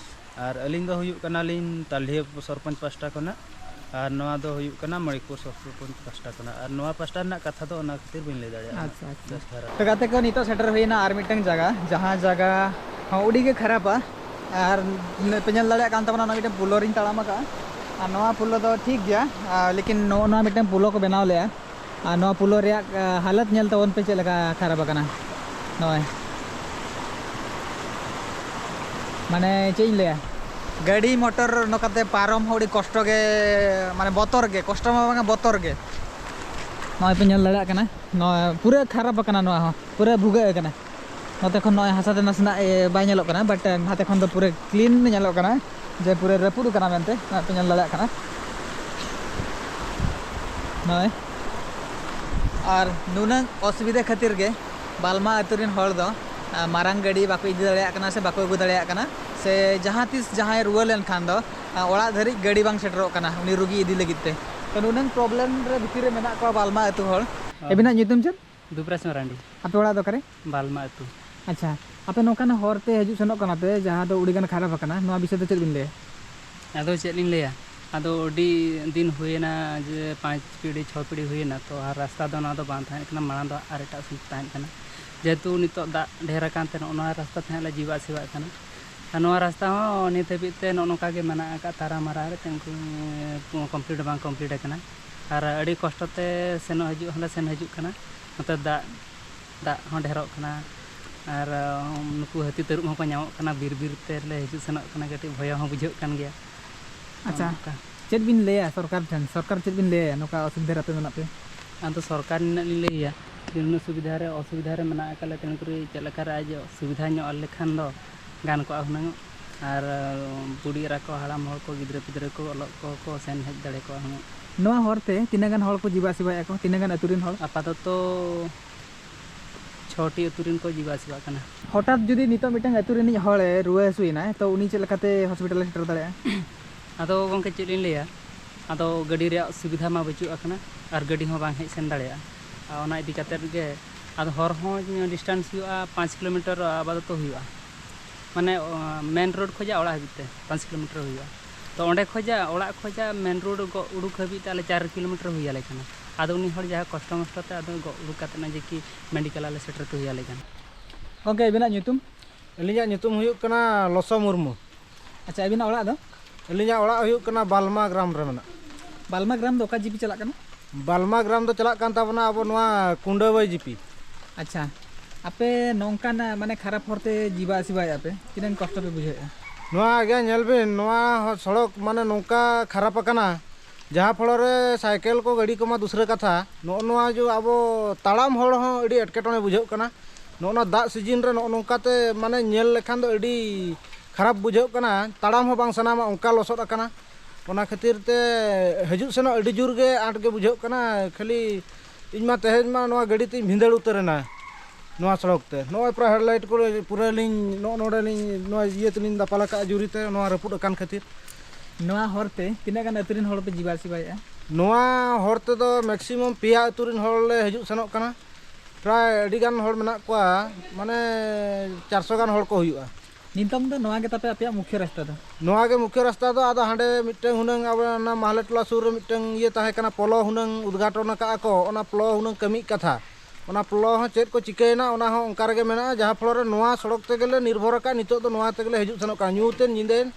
ᱟᱨ ᱟᱹᱞᱤᱧ ᱫᱚ ᱦᱩᱭᱩᱜ ᱠᱟᱱᱟᱞᱤᱧ ᱛᱟᱞᱰᱤᱦᱟᱹ ᱥᱚᱨᱯᱚᱧᱪ ᱯᱟᱥᱴᱟ ᱠᱷᱚᱱᱟᱜ, ᱟᱨ ᱱᱚᱣᱟ ᱫᱚ ᱦᱩᱭᱩᱜ ᱠᱟᱱᱟ ᱢᱟᱬᱤᱠᱯᱩᱨ ᱥᱚᱨᱯᱚᱧᱪ ᱯᱟᱥᱴᱟ ᱠᱷᱚᱱᱟᱜ᱾ ᱟᱨ ᱱᱚᱣᱟ ᱯᱟᱥᱴᱟ ᱨᱮᱱᱟᱜ ᱠᱟᱛᱷᱟ ᱫᱚ ᱚᱱᱟ ᱠᱷᱟᱹᱛᱤᱨ ᱵᱟᱹᱧ ᱞᱟᱹᱭ ᱫᱟᱲᱮᱭᱟᱜᱼᱟ᱾ ᱟᱪᱪᱷᱟ, ᱟᱪᱪᱷᱟ᱾ ᱵᱮᱥ ᱫᱷᱟᱨᱟ᱾ ᱛᱚ ᱜᱟᱛᱮ ᱠᱚ, ᱱᱤᱛᱚᱜ ᱥᱮᱴᱮᱨ ᱦᱩᱭᱱᱟ ᱟᱨ ᱢᱤᱫᱴᱟᱝ ᱡᱟᱭᱜᱟ, ᱡᱟᱦᱟᱸ ᱡᱟᱭᱜᱟ ᱦᱚᱸ ᱟᱹᱰᱤ ᱜᱮ ᱠᱷᱟᱨᱟᱯᱟ᱾ ᱟᱨ ᱯᱮ ᱧᱮᱞ ᱫᱟᱲᱮᱭᱟᱜ ᱠᱟᱱ ᱛᱟᱵᱚᱱᱟ, ᱚᱱᱟ ᱢᱤᱫᱴᱟᱝ ᱯᱩᱞᱚ ᱨᱤᱧ ᱛᱟᱲᱟᱢ ᱟᱠᱟᱫᱼᱟ᱾ ᱟᱨ ᱱᱚᱣᱟ ᱯᱩᱞᱚ ᱫᱚ ᱴᱷᱤᱠ ᱜᱮᱭᱟ, ᱟᱨ ᱞᱮᱠᱤᱱ ᱱᱚᱜᱼᱚ ᱱᱚᱣᱟ ᱢᱤᱫᱴᱟᱝ ᱯᱩᱞᱚ ᱠᱚ ᱵᱮᱱᱟᱣ ᱞᱮᱜᱼᱟ᱾ ᱟᱨ ᱱᱚᱣᱟ ᱯᱩᱞᱚ ᱨᱮᱭᱟᱜ, ᱟ, ᱦᱟᱞᱚᱛ ᱧᱮᱞ ᱛᱟᱵᱚᱱ ᱯᱮ ᱪᱮᱫ ᱞᱮᱠᱟ ᱠᱷᱟᱨᱟᱯ ᱟᱠᱟᱱᱟ᱾ ᱱᱚᱜᱼᱚᱭ, ᱢᱟᱱᱮ ᱪᱮᱫ ᱤᱧ ᱞᱟᱹᱭᱟ, ᱜᱟᱹᱰᱤ ᱢᱚᱴᱚᱨ ᱱᱚᱝᱠᱟᱛᱮ ᱯᱟᱨᱚᱢ ᱦᱚᱸ ᱟᱹᱰᱤ ᱠᱚᱥᱴᱚ ᱜᱮ, ᱢᱟᱱᱮ ᱵᱚᱛᱚᱨ ᱜᱮ, ᱠᱚᱥᱴᱚ ᱢᱟ ᱵᱟᱝᱟ, ᱵᱚᱛᱚᱨ ᱜᱮ᱾ ᱱᱚᱜᱼᱚᱭ ᱯᱮ ᱧᱮᱞ ᱫᱟᱲᱮᱭᱟᱜ ᱠᱟᱱᱟ, ᱱᱚᱣᱟ ᱯᱩᱨᱟᱹ ᱠᱷᱟᱨᱟᱯ ᱟᱠᱟᱱᱟ, ᱱᱚᱣᱟ ᱦᱚᱸ ᱯᱩᱨᱟᱹ ᱵᱷᱩᱜᱟᱹᱜ ᱟᱠᱟᱱᱟ᱾ ᱱᱚᱛᱮ ᱠᱷᱚᱱ ᱱᱚᱜᱼᱚᱭ ᱦᱟᱥᱟ ᱛᱮ ᱱᱟᱥᱮᱱᱟᱜ, ᱮ, ᱵᱟᱭ ᱧᱮᱞᱚᱜ ᱠᱟᱱᱟ, but, ᱮ, ᱱᱟᱛᱮ ᱠᱷᱚᱱ ᱫᱚ ᱯᱩᱨᱟᱹ clean ᱧᱮᱞᱚᱜ ᱠᱟᱱᱟ ᱡᱮ ᱯᱩᱨᱟᱹ ᱨᱟᱹᱯᱩᱫ ᱟᱠᱟᱱᱟ ᱢᱮᱱᱛᱮ, ᱱᱚᱜᱼᱚᱭ ᱯᱮ ᱧᱮᱞ ᱫᱟᱲᱮᱭᱟᱜ ᱠᱟᱱᱟ᱾ ᱱᱚᱜᱼᱚᱭ, ᱟᱨ ᱱᱩᱱᱟᱹᱝ ᱚᱥᱩᱵᱤᱫᱷᱟ ᱠᱷᱟᱹᱛᱤᱨ ᱜᱮ ᱵᱟᱞᱢᱟ ᱟᱹᱛᱩ ᱨᱮᱱ ᱦᱚᱲ ᱫᱚ, ᱟ, ᱢᱟᱨᱟᱝ ᱜᱟᱹᱰᱤ ᱵᱟᱠᱚ ᱤᱫᱤ ᱫᱟᱲᱮᱭᱟᱜ ᱠᱟᱱᱟ ᱥᱮ ᱵᱟᱠᱚ ᱟᱹᱜᱩ ᱫᱟᱲᱮᱭᱟᱜ ᱠᱟᱱᱟ, ᱥᱮ ᱡᱟᱦᱟᱸ ᱛᱤᱥ ᱡᱟᱦᱟᱸᱭ ᱨᱩᱣᱟᱹ ᱞᱮᱱᱠᱷᱟᱱ ᱫᱚ, ᱟ, ᱚᱲᱟᱜ ᱫᱷᱟᱹᱨᱤᱡ ᱜᱟᱹᱰᱤ ᱵᱟᱝ ᱥᱮᱴᱮᱨᱚᱜ ᱠᱟᱱᱟ ᱩᱱᱤ ᱨᱩᱜᱤ ᱤᱫᱤ ᱞᱟᱹᱜᱤᱫ ᱛᱮ᱾ ᱛᱚ ᱱᱩᱱᱟᱹᱝ problem ᱨᱮ ᱵᱷᱤᱛᱤᱨ ᱨᱮ ᱢᱮᱱᱟᱜ ᱠᱚᱣᱟ ᱵᱟᱞᱢᱟ ᱟᱹᱛᱩ ᱦᱚᱲ᱾ ᱦᱮᱸ᱾ ᱟᱹᱵᱤᱱᱟᱜ ᱧᱩᱛᱩᱢ ᱪᱮᱫ? ᱫᱩᱵᱽᱨᱟᱡᱽ ᱢᱟᱨᱟᱱᱰᱤ᱾ ᱟᱯᱮ ᱚᱲᱟᱜ ᱫᱚ ᱚᱠᱟᱨᱮ? ᱵᱟᱞᱢᱟ ᱟᱹᱛᱩ᱾ ᱟᱪᱪᱷᱟ, ᱟᱯᱮ ᱱᱚᱝᱠᱟᱱ ᱦᱚᱨ ᱛᱮ ᱦᱤᱡᱩᱜ ᱥᱮᱱᱚᱜ ᱠᱟᱱᱟ ᱯᱮ, ᱡᱟᱦᱟᱸ ᱫᱚ ᱟᱹᱰᱤ ᱜᱟᱱ ᱠᱷᱟᱨᱟᱯ ᱟᱠᱟᱱᱟ, ᱱᱚᱣᱟ ᱵᱤᱥᱚᱭ ᱛᱮ ᱪᱮᱫ ᱵᱤᱱ ᱞᱟᱹᱭᱟ? ᱟᱫᱚ ᱪᱮᱫ ᱞᱤᱧ ᱞᱟᱹᱭᱟ, ᱟᱫᱚ ᱟᱹᱰᱤ ᱫᱤᱱ ᱦᱩᱭᱮᱱᱟ ᱡᱮ ᱯᱟᱸᱪ ᱯᱤᱲᱦᱤ, ᱪᱷᱚ ᱯᱤᱲᱦᱤ ᱦᱩᱭᱮᱱᱟ, ᱛᱚ ᱟᱨ ᱨᱟᱥᱛᱟ ᱫᱚ ᱱᱚᱣᱟ ᱫᱚ ᱵᱟᱝ ᱛᱟᱦᱮᱸ ᱠᱟᱱᱟ, ᱢᱟᱲᱟᱝ ᱫᱚ ᱟᱨ ᱮᱴᱟᱜ ᱥᱮᱫ ᱛᱟᱦᱮᱸ ᱠᱟᱱᱟ᱾ ᱡᱮᱦᱮᱛᱩ ᱱᱤᱛᱚᱜ ᱫᱟᱜ ᱰᱷᱮᱨ ᱟᱠᱟᱱ ᱛᱮ ᱱᱚᱜᱼᱚ ᱱᱚᱣᱟ ᱨᱟᱥᱛᱟ ᱛᱮ ᱦᱟᱸᱜ ᱞᱮ ᱡᱤᱣᱟ ᱟᱹᱥᱤᱣᱟᱜ ᱠᱟᱱᱟ᱾ ᱟᱨ ᱱᱚᱣᱟ ᱨᱟᱥᱛᱟ ᱦᱚᱸ ᱱᱤᱛ ᱦᱟᱹᱵᱤᱡ ᱛᱮ ᱱᱚᱜᱼᱚ ᱱᱚᱝᱠᱟ ᱜᱮ ᱢᱮᱱᱟᱜ ᱟᱠᱟᱫ, ᱛᱟᱨᱟ ᱢᱟᱨᱟ ᱨᱮ ᱛᱤᱸᱜᱩ, ᱠᱚᱢᱯᱞᱤᱴ ᱵᱟᱝ ᱠᱚᱢᱯᱞᱤᱴ ᱟᱠᱟᱱᱟ᱾ ᱟᱨ ᱟᱹᱰᱤ ᱠᱚᱥᱴᱚ ᱛᱮ ᱥᱮᱱᱚᱜ ᱦᱤᱡᱩᱜ ᱦᱚᱸᱞᱮ ᱥᱮᱱ ᱦᱤᱡᱩᱜ ᱠᱟᱱᱟ᱾ ᱱᱚᱛᱮ ᱫᱟᱜ, ᱫᱟᱜ ᱦᱚᱸ ᱰᱷᱮᱨᱚᱜ ᱠᱟᱱᱟ᱾ ᱟᱨ ᱱᱩᱠᱩ ᱦᱟᱹᱛᱤ ᱛᱟᱹᱨᱩᱵ ᱦᱚᱸᱠᱚ ᱧᱟᱢᱚᱜ ᱠᱟᱱᱟ, ᱵᱤᱨ ᱵᱤᱨ ᱛᱮᱞᱮ ᱦᱤᱡᱩᱜ ᱥᱮᱱᱚᱜ ᱠᱟᱱᱟ, ᱠᱟᱹᱴᱤᱡ ᱵᱷᱚᱭᱚ ᱦᱚᱸ ᱵᱩᱡᱷᱟᱹᱜ ᱠᱟᱱ ᱜᱮᱭᱟ᱾ ᱟᱪᱪᱷᱟ, ᱱᱚᱝᱠᱟ᱾ ᱪᱮᱫ ᱵᱤᱱ ᱞᱟᱹᱭᱟ ᱥᱚᱨᱠᱟᱨ ᱴᱷᱮᱱ? ᱥᱚᱨᱠᱟᱨ ᱪᱮᱫ ᱵᱤᱱ ᱞᱟᱹᱭᱟ, ᱱᱚᱝᱠᱟ ᱚᱥᱩᱵᱤᱫᱷᱟ ᱨᱮ ᱟᱯᱮ ᱢᱮᱱᱟᱜ ᱯᱮ? ᱟᱫᱚ ᱥᱚᱨᱠᱟᱨ ᱱᱤᱱᱟᱹᱜ ᱞᱤᱧ ᱞᱟᱹᱭᱟ, ᱡᱮ ᱱᱩᱱᱟᱹᱜ ᱥᱩᱵᱤᱫᱷᱟ ᱨᱮ, ᱚᱥᱩᱵᱤᱫᱷᱟ ᱨᱮ ᱢᱮᱱᱟᱜ ᱟᱠᱟᱫ ᱞᱮ, ᱛᱮᱱᱠᱩᱨᱤ ᱪᱮᱫ ᱞᱮᱠᱟ ᱨᱮ ᱟᱡ ᱥᱩᱵᱤᱫᱷᱟ ᱧᱚᱜ ᱟᱞᱮ ᱠᱷᱟᱱ ᱫᱚ ᱜᱟᱱ ᱠᱚᱜᱼᱟ ᱦᱩᱱᱟᱹᱝ᱾ ᱟᱨ ᱵᱩᱰᱷᱤ ᱮᱨᱟ ᱠᱚ, ᱦᱟᱲᱟᱢ ᱦᱚᱲ ᱠᱚ, ᱜᱤᱫᱽᱨᱟᱹ ᱯᱤᱫᱽᱨᱟᱹ ᱠᱚ ᱚᱞᱚᱜ ᱠᱚ, ᱠᱚ ᱥᱮᱱ ᱦᱮᱡ ᱫᱟᱲᱮ ᱠᱚᱜᱼᱟ ᱦᱩᱱᱟᱹᱝ᱾ ᱱᱚᱣᱟ ᱦᱚᱨ ᱛᱮ ᱛᱤᱱᱟᱹᱜ ᱜᱟᱱ ᱦᱚᱲ ᱠᱚ ᱡᱤᱵᱟ ᱟᱹᱥᱤᱵᱟᱭᱮᱫᱼᱟ ᱠᱚ? ᱛᱤᱱᱟᱹᱜ ᱜᱟᱱ ᱟᱹᱛᱩ ᱨᱮᱱ ᱦᱚᱲ? ᱟᱯᱟᱛᱚᱛᱚ ᱪᱷᱚᱴᱤ ᱟᱹᱛᱩ ᱨᱮᱱ ᱠᱚ ᱡᱤᱵᱟ ᱟᱹᱥᱤᱵᱟᱜ ᱠᱟᱱᱟ᱾ ᱦᱚᱴᱟᱛ ᱡᱩᱫᱤ ᱱᱤᱛᱚᱜ ᱢᱤᱫᱴᱟᱝ ᱟᱹᱛᱩ ᱨᱤᱱᱤᱡ ᱦᱚᱲᱮ ᱨᱩᱣᱟᱹ ᱦᱟᱹᱥᱩᱭᱮᱱᱟᱭ, ᱛᱚ ᱩᱱᱤ ᱪᱮᱫ ᱞᱮᱠᱟᱛᱮ ᱦᱚᱥᱯᱤᱴᱟᱞᱮ ᱥᱮᱴᱮᱨ ᱫᱟᱲᱮᱭᱟᱜᱼᱟ? ᱟᱫᱚ ᱜᱚᱢᱠᱮ, ᱪᱮᱫ ᱞᱤᱧ ᱞᱟᱹᱭᱟ, ᱟᱫᱚ ᱜᱟᱹᱰᱤ ᱨᱮᱭᱟᱜ ᱥᱩᱵᱤᱫᱷᱟ ᱢᱟ ᱵᱟᱹᱪᱩᱜ ᱟᱠᱟᱱᱟ ᱟᱨ ᱜᱟᱹᱰᱤ ᱦᱚᱸ ᱵᱟᱝ ᱦᱮᱡ ᱥᱮᱱ ᱫᱟᱲᱮᱭᱟᱜᱼᱟ᱾ ᱟᱨ ᱚᱱᱟ ᱤᱫᱤ ᱠᱟᱛᱮᱫ ᱜᱮ, ᱟᱫᱚ ᱦᱚᱨ ᱦᱚᱸ ᱰᱤᱥᱴᱮᱱᱥ ᱦᱩᱭᱩᱜᱼᱟ, ᱯᱟᱸᱪ ᱠᱤᱞᱳᱢᱤᱴᱟᱨ ᱟᱯᱟᱛᱚᱛᱚ ᱦᱩᱭᱩᱜᱼᱟ, ᱢᱟᱱᱮ ᱢᱮᱱ ᱨᱳᱰ ᱠᱷᱚᱱᱟᱜ ᱚᱲᱟᱜ ᱦᱟᱹᱵᱤᱡ ᱛᱮ ᱯᱟᱸᱪ ᱠᱤᱞᱳᱢᱤᱴᱟᱨ ᱦᱩᱭᱩᱜᱼᱟ᱾ ᱛᱚ ᱚᱸᱰᱮ ᱠᱷᱚᱱᱟᱜ, ᱚᱲᱟᱜ ᱠᱷᱚᱱᱟᱜ ᱢᱮᱱ ᱨᱳᱰ ᱜᱚ ᱩᱰᱩᱠ ᱦᱟᱹᱵᱤᱡ ᱛᱮ ᱟᱞᱮ ᱪᱟᱨ ᱠᱤᱞᱳᱢᱤᱴᱟᱨ ᱦᱩᱭ ᱟᱞᱮ ᱠᱟᱱᱟ᱾ ᱟᱫᱚ ᱩᱱᱤ ᱦᱚᱲ ᱡᱟᱦᱟᱸ ᱠᱚᱥᱴᱚ ᱢᱚᱥᱴᱚ ᱛᱮ ᱟᱫᱚ ᱜᱚ ᱩᱰᱩᱠ ᱠᱟᱛᱮᱫ ᱱᱚᱜᱼᱚᱭ ᱡᱮ ᱠᱤ ᱢᱮᱰᱤᱠᱮᱞ ᱟᱞᱮ ᱥᱮᱴᱮᱨ ᱦᱚᱴᱚ ᱦᱩᱭ ᱟᱞᱮ ᱠᱟᱱᱟ᱾ ᱜᱚᱢᱠᱮ, ᱟᱹᱵᱤᱱᱟᱜ ᱧᱩᱛᱩᱢ? ᱟᱹᱞᱤᱧᱟᱜ ᱧᱩᱛᱩᱢ ᱦᱩᱭᱩᱜ ᱠᱟᱱᱟ ᱞᱚᱥᱚ ᱢᱩᱨᱢᱩ᱾ ᱟᱪᱪᱷᱟ, ᱟᱹᱵᱤᱱᱟᱜ ᱚᱲᱟᱜ ᱫᱚ? ᱟᱹᱞᱤᱧᱟᱜ ᱚᱲᱟᱜ ᱦᱩᱭᱩᱜ ᱠᱟᱱᱟ ᱵᱟᱞᱢᱟ ᱜᱨᱟᱢ ᱨᱮ ᱢᱮᱱᱟᱜ᱾ ᱵᱟᱞᱢᱟ ᱜᱨᱟᱢ ᱫᱚ ᱚᱠᱟ ᱡᱤᱯᱤ ᱪᱟᱞᱟᱜ ᱠᱟᱱᱟ? ᱵᱟᱞᱢᱟ ᱜᱨᱟᱢ ᱫᱚ ᱪᱟᱞᱟᱜ ᱠᱟᱱ ᱛᱟᱵᱚᱱᱟ ᱟᱵᱚ ᱱᱚᱣᱟ ᱠᱩᱸᱰᱟᱹᱵᱟᱹᱭ ᱡᱤᱯᱤ᱾ ᱟᱪᱪᱷᱟ, ᱟᱯᱮ ᱱᱚᱝᱠᱟᱱ, ᱢᱟᱱᱮ, ᱠᱷᱟᱨᱟᱯ ᱦᱚᱨᱛᱮ ᱡᱤᱵᱟ ᱟᱹᱥᱤᱵᱟᱭᱮᱫᱼᱟ ᱯᱮ, ᱛᱤᱱᱟᱹᱜ ᱠᱚᱥᱴᱚ ᱯᱮ ᱵᱩᱡᱷᱟᱹᱣᱮᱫᱼᱟ? ᱱᱚᱣᱟ ᱜᱮ ᱧᱮᱞ ᱵᱤᱱ, ᱱᱚᱣᱟ ᱦᱚ-, ᱥᱚᱲᱚᱠ ᱢᱟᱱᱮ ᱱᱚᱝᱠᱟ ᱠᱷᱟᱨᱟᱯ ᱟᱠᱟᱱᱟ, ᱡᱟᱦᱟᱸ ᱯᱷᱚᱲᱚ ᱨᱮ ᱥᱟᱭᱠᱮᱞ ᱠᱚ, ᱜᱟᱹᱰᱤ ᱠᱚᱢᱟ ᱫᱩᱥᱨᱟᱹ ᱠᱟᱛᱷᱟ, ᱱᱚᱜᱼᱚ ᱱᱚᱣᱟ ᱡᱮ ᱟᱵᱚ ᱛᱟᱲᱟᱢ ᱦᱚᱲ ᱦᱚᱸ ᱟᱹᱰᱤ ᱮᱴᱠᱮᱴᱚᱬᱮ ᱵᱩᱡᱷᱟᱹᱜ ᱠᱟᱱᱟ᱾ ᱱᱚᱜᱼᱚ ᱱᱚᱣᱟ ᱫᱟᱜ ᱥᱤᱡᱤᱱ ᱨᱮ ᱱᱚᱜᱼᱚ ᱱᱚᱝᱠᱟᱛᱮ ᱢᱟᱱᱮ ᱧᱮᱞ ᱞᱮᱠᱷᱟᱱ ᱫᱚ ᱟᱹᱰᱤ ᱠᱷᱟᱨᱟᱯ ᱵᱩᱡᱷᱟᱹᱜ ᱠᱟᱱᱟ, ᱛᱟᱲᱟᱢ ᱦᱚᱸ ᱵᱟᱝ ᱥᱟᱱᱟᱢᱟ, ᱚᱱᱠᱟ ᱞᱚᱥᱚᱫ ᱟᱠᱟᱱᱟ᱾ ᱚᱱᱟ ᱠᱷᱟᱹᱛᱤᱨ ᱛᱮ ᱦᱤᱡᱩᱜ ᱥᱮᱱᱚᱜ ᱟᱹᱰᱤ ᱡᱳᱨ ᱜᱮ ᱟᱸᱴ ᱜᱮ ᱵᱩᱡᱷᱟᱹᱜ ᱠᱟᱱᱟ᱾ ᱠᱷᱟᱹᱞᱤ ᱤᱧ ᱢᱟ ᱛᱮᱦᱮᱧ ᱢᱟ ᱱᱚᱣᱟ ᱜᱟᱹᱰᱤ ᱛᱤᱧ ᱵᱷᱤᱸᱫᱟᱹᱲ ᱩᱛᱟᱹᱨ ᱮᱱᱟ ᱱᱚᱣᱟ ᱥᱚᱲᱚᱠ ᱛᱮ᱾ ᱱᱚᱜᱼᱚᱭ ᱯᱩᱨᱟᱹ ᱦᱮᱰᱞᱟᱭᱤᱴ ᱠᱚ ᱯᱩᱨᱟᱹ ᱞᱤᱧ ᱱᱚᱜᱼᱚ ᱱᱚᱰᱮ ᱞᱤᱧ ᱱᱚᱣᱟ ᱤᱭᱟᱹ ᱛᱮᱞᱤᱧ ᱫᱟᱯᱟᱞ ᱟᱠᱟᱫᱼᱟ ᱡᱩᱨᱤ ᱛᱮ, ᱱᱚᱣᱟ ᱨᱟᱹᱯᱩᱫ ᱟᱠᱟᱱ ᱠᱷᱟᱹᱛᱤᱨ᱾ ᱱᱚᱣᱟ ᱦᱚᱨ ᱛᱮ ᱛᱤᱱᱟᱹᱜ ᱜᱟᱱ ᱟᱹᱛᱩ ᱨᱮᱱ ᱦᱚᱲ ᱯᱮ ᱡᱤᱵᱟ ᱟᱹᱥᱤᱵᱟᱭᱮᱫᱼᱟ? ᱱᱚᱣᱟ ᱦᱚᱨ ᱛᱮᱫᱚ ᱢᱮᱠᱥᱤᱢᱟᱢ ᱯᱮᱭᱟ ᱟᱹᱛᱩ ᱨᱮᱱ ᱦᱚᱲ ᱞᱮ ᱦᱤᱡᱩᱜ ᱥᱮᱱᱚᱜ ᱠᱟᱱᱟ᱾ ᱯᱨᱟᱭ ᱟᱹᱰᱤ ᱜᱟᱱ ᱦᱚᱲ ᱢᱮᱱᱟᱜ ᱠᱚᱣᱟ, ᱢᱟᱱᱮ ᱪᱟᱨᱥᱚ ᱜᱟᱱ ᱦᱚᱲ ᱠᱚ ᱦᱩᱭᱩᱜᱼᱟ᱾ ᱱᱤᱛᱚᱝ ᱫᱚ ᱱᱚᱣᱟ ᱜᱮ ᱛᱟᱯᱮ ᱟᱯᱮᱭᱟᱜ ᱢᱩᱠᱷᱭᱟᱹ ᱨᱟᱥᱛᱟ ᱫᱚ? ᱱᱚᱣᱟ ᱜᱮ ᱢᱩᱠᱷᱭᱟᱹ ᱨᱟᱥᱛᱟ ᱫᱚ᱾ ᱟᱫᱚ ᱦᱟᱸᱰᱮ ᱢᱤᱫᱴᱟᱝ ᱦᱩᱱᱟᱹᱝ ᱟᱵᱚ ᱚᱱᱟ ᱢᱟᱦᱞᱮ ᱴᱚᱞᱟ ᱥᱩᱨ ᱨᱮ ᱢᱤᱫᱴᱟᱝ ᱤᱭᱟᱹ ᱛᱟᱦᱮᱸ ᱠᱟᱱᱟ, ᱯᱚᱞᱚ ᱦᱩᱱᱟᱹᱝ ᱩᱫᱽᱜᱷᱟᱴᱚᱱ ᱟᱠᱟᱫᱼᱟ ᱠᱚ, ᱚᱱᱟ ᱯᱚᱞᱚ ᱦᱩᱱᱟᱹᱝ ᱠᱟᱹᱢᱤᱜ ᱠᱟᱛᱷᱟ, ᱚᱱᱟ ᱯᱳᱞᱳ ᱦᱚᱸ ᱪᱮᱫ ᱠᱚ ᱪᱤᱠᱟᱹᱭᱮᱱᱟ, ᱚᱱᱟ ᱦᱚᱸ ᱚᱱᱠᱟ ᱨᱮᱜᱮ ᱢᱮᱱᱟᱜᱼᱟ, ᱡᱟᱦᱟᱸ ᱯᱷᱚᱞᱚ ᱨᱮ ᱱᱚᱣᱟ ᱥᱚᱲᱚᱠ ᱛᱮᱜᱮᱞᱮ ᱱᱤᱨᱵᱷᱚᱨ ᱟᱠᱟᱫ, ᱱᱤᱛᱚᱜ ᱫᱚ ᱱᱚᱣᱟ ᱛᱮᱜᱮᱞᱮ ᱦᱤᱡᱩᱜ ᱥᱮᱱᱚᱜ ᱠᱟᱱᱟ, ᱧᱩᱛᱮᱱ ᱧᱤᱫᱟᱹᱭᱮᱱ,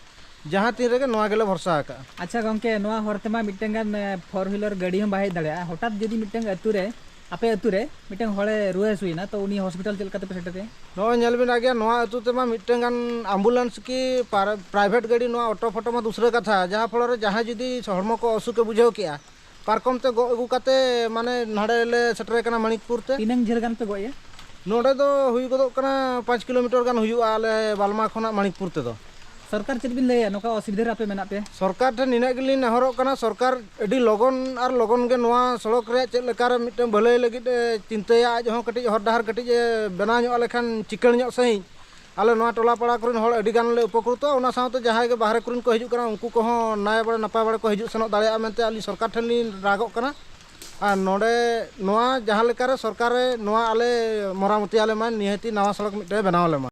ᱡᱟᱦᱟᱸ ᱛᱤᱱ ᱨᱮᱜᱮ ᱱᱚᱣᱟ ᱜᱮᱞᱮ ᱵᱷᱚᱨᱥᱟ ᱟᱠᱟᱫᱼᱟ᱾ ᱟᱪᱪᱷᱟ ᱜᱚᱢᱠᱮ, ᱱᱚᱣᱟ ᱦᱚᱨ ᱛᱮᱢᱟ ᱢᱤᱫᱴᱟᱝ ᱜᱟᱱ ᱯᱷᱳᱨ ᱦᱩᱭᱞᱟᱨ ᱜᱟᱹᱰᱤ ᱦᱚᱸ ᱵᱟᱭ ᱦᱮᱡ ᱫᱟᱲᱮᱭᱟᱜᱼᱟ᱾ ᱦᱚᱴᱟᱛ ᱡᱩᱫᱤ ᱢᱤᱫᱴᱟᱝ ᱟᱹᱛᱩ ᱨᱮ, ᱟᱯᱮ ᱟᱹᱛᱩ ᱨᱮ ᱢᱤᱫᱴᱟᱝ ᱦᱚᱲᱮ ᱨᱩᱣᱟᱹ ᱦᱟᱹᱥᱩᱭᱮᱱᱟ, ᱛᱚ ᱩᱱᱤ ᱦᱚᱥᱯᱤᱴᱟᱞ ᱪᱮᱫ ᱞᱮᱠᱟᱛᱮᱯᱮ ᱥᱮᱴᱮᱨᱮᱭᱟ? ᱱᱚᱜᱼᱚᱭ ᱧᱮᱞ ᱵᱤᱱ ᱟᱜᱮ, ᱱᱚᱣᱟ ᱟᱹᱛᱩ ᱛᱮᱢᱟ ᱢᱤᱫᱴᱟᱝ ᱜᱟᱱ ᱟᱢᱵᱩᱞᱮᱱᱥ ᱠᱤ ᱯᱟᱨ-, ᱯᱨᱟᱭᱵᱷᱮᱴ ᱜᱟᱹᱰᱤ, ᱱᱚᱣᱟ ᱚᱴᱳ ᱯᱷᱳᱴᱳ ᱢᱟ ᱫᱩᱥᱨᱟᱹ ᱠᱟᱛᱷᱟ, ᱡᱟᱦᱟᱸ ᱯᱷᱚᱞᱚ ᱨᱮ ᱡᱟᱦᱟᱸᱭ ᱡᱩᱫᱤ ᱦᱚᱲᱢᱚ ᱠᱚ ᱚᱥᱩᱠᱮ ᱵᱩᱡᱷᱟᱹᱣ ᱠᱮᱜᱼᱟ, ᱯᱟᱨᱠᱚᱢ ᱛᱮ ᱜᱚᱜ ᱟᱹᱜᱩ ᱠᱟᱛᱮ ᱢᱟᱱᱮ ᱱᱚᱰᱮ ᱞᱮ ᱥᱮᱴᱮᱨ ᱠᱟᱱᱟ ᱢᱟᱱᱤᱠᱯᱩᱨ ᱛᱮ᱾ ᱛᱤᱱᱟᱹᱝ ᱡᱷᱟᱹᱞ ᱜᱟᱱ ᱯᱮ ᱜᱚᱜ ᱮᱭᱟ? ᱱᱚᱰᱮ ᱫᱚ ᱦᱩᱭ ᱜᱚᱫᱚᱜ ᱠᱟᱱᱟ ᱯᱟᱸᱪ ᱠᱤᱞᱳᱢᱤᱴᱟᱨ ᱜᱟᱱ ᱦᱩᱭᱩᱜᱼᱟ ᱟᱞᱮ ᱵᱟᱞᱢᱟ ᱠᱷᱚᱱᱟᱜ ᱢᱟᱱᱤᱠᱯᱩᱨ ᱛᱮᱫᱚ᱾ ᱥᱚᱨᱠᱟᱨ ᱪᱮᱫ ᱵᱤᱱ ᱞᱟᱹᱭᱟ, ᱱᱚᱝᱠᱟ ᱚᱥᱩᱵᱤᱫᱷᱟ ᱨᱮ ᱟᱯᱮ ᱢᱮᱱᱟᱜ ᱯᱮᱭᱟ? ᱥᱚᱨᱠᱟᱨ ᱴᱷᱮᱱ ᱱᱤᱱᱟᱹᱜ ᱜᱮᱞᱤᱧ ᱱᱮᱦᱚᱨᱚᱜ ᱠᱟᱱᱟ, ᱥᱚᱨᱠᱟᱨ ᱟᱹᱰᱤ ᱞᱚᱜᱚᱱ ᱟᱨ ᱞᱚᱜᱚᱱ ᱜᱮ ᱱᱚᱣᱟ ᱥᱚᱲᱚᱠ ᱨᱮᱭᱟᱜ ᱪᱮᱫ ᱞᱮᱠᱟᱨᱮ ᱢᱤᱫᱴᱟᱝ ᱵᱷᱟᱹᱞᱟᱹᱭ ᱞᱟᱹᱜᱤᱫ ᱮ ᱪᱤᱱᱛᱟᱹᱭᱟ, ᱟᱡ ᱦᱚᱸ ᱠᱟᱹᱴᱤᱡ ᱦᱚᱨ ᱰᱟᱦᱟᱨ ᱠᱟᱹᱴᱤᱡ ᱮ ᱵᱮᱱᱟᱣ ᱧᱚᱜ ᱞᱮᱠᱷᱟᱱ ᱪᱤᱠᱟᱹᱲ ᱧᱚᱜ ᱥᱟᱺᱦᱤᱡ ᱟᱞᱮ ᱱᱚᱣᱟ ᱴᱚᱞᱟ ᱯᱟᱲᱟ ᱠᱚᱨᱮᱱ ᱦᱚᱲ ᱟᱹᱰᱤ ᱜᱟᱱ ᱞᱮ ᱩᱯᱚᱠᱨᱤᱛᱚᱜᱼᱟ᱾ ᱚᱱᱟ ᱥᱟᱶᱛᱮ ᱡᱟᱦᱟᱸᱭ ᱜᱮ ᱵᱟᱦᱨᱮ ᱠᱚᱨᱮᱱ ᱠᱚ ᱦᱤᱡᱩᱜ ᱠᱟᱱᱟ, ᱩᱱᱠᱩ ᱠᱚᱦᱚᱸ ᱱᱟᱭ ᱵᱟᱲᱮ ᱱᱟᱯᱟᱭ ᱵᱟᱲᱮ ᱠᱚ ᱦᱤᱡᱩᱜ ᱥᱮᱱᱚᱜ ᱫᱟᱲᱮᱭᱟᱜᱼᱟ ᱢᱮᱱᱛᱮ ᱟᱹᱞᱤᱧ ᱥᱚᱨᱠᱟᱨ ᱴᱷᱮᱱ ᱞᱤᱧ ᱨᱟᱜᱚᱜ ᱠᱟᱱᱟ᱾ ᱟᱨ ᱱᱚᱰᱮ ᱱᱚᱣᱟ ᱡᱟᱦᱟᱸ ᱞᱮᱠᱟᱨᱮ ᱥᱚᱨᱠᱟᱨᱮ ᱱᱚᱣᱟ ᱟᱞᱮ ᱢᱚᱨᱟᱢᱚᱛᱤ ᱟᱞᱮ ᱢᱟ, ᱱᱤᱦᱟᱹᱛᱤ ᱱᱟᱣᱟ ᱥᱚᱲᱚᱠ ᱢᱤᱫᱴᱮᱱ ᱵᱮᱱᱟᱣ ᱟᱞᱮ ᱢᱟ᱾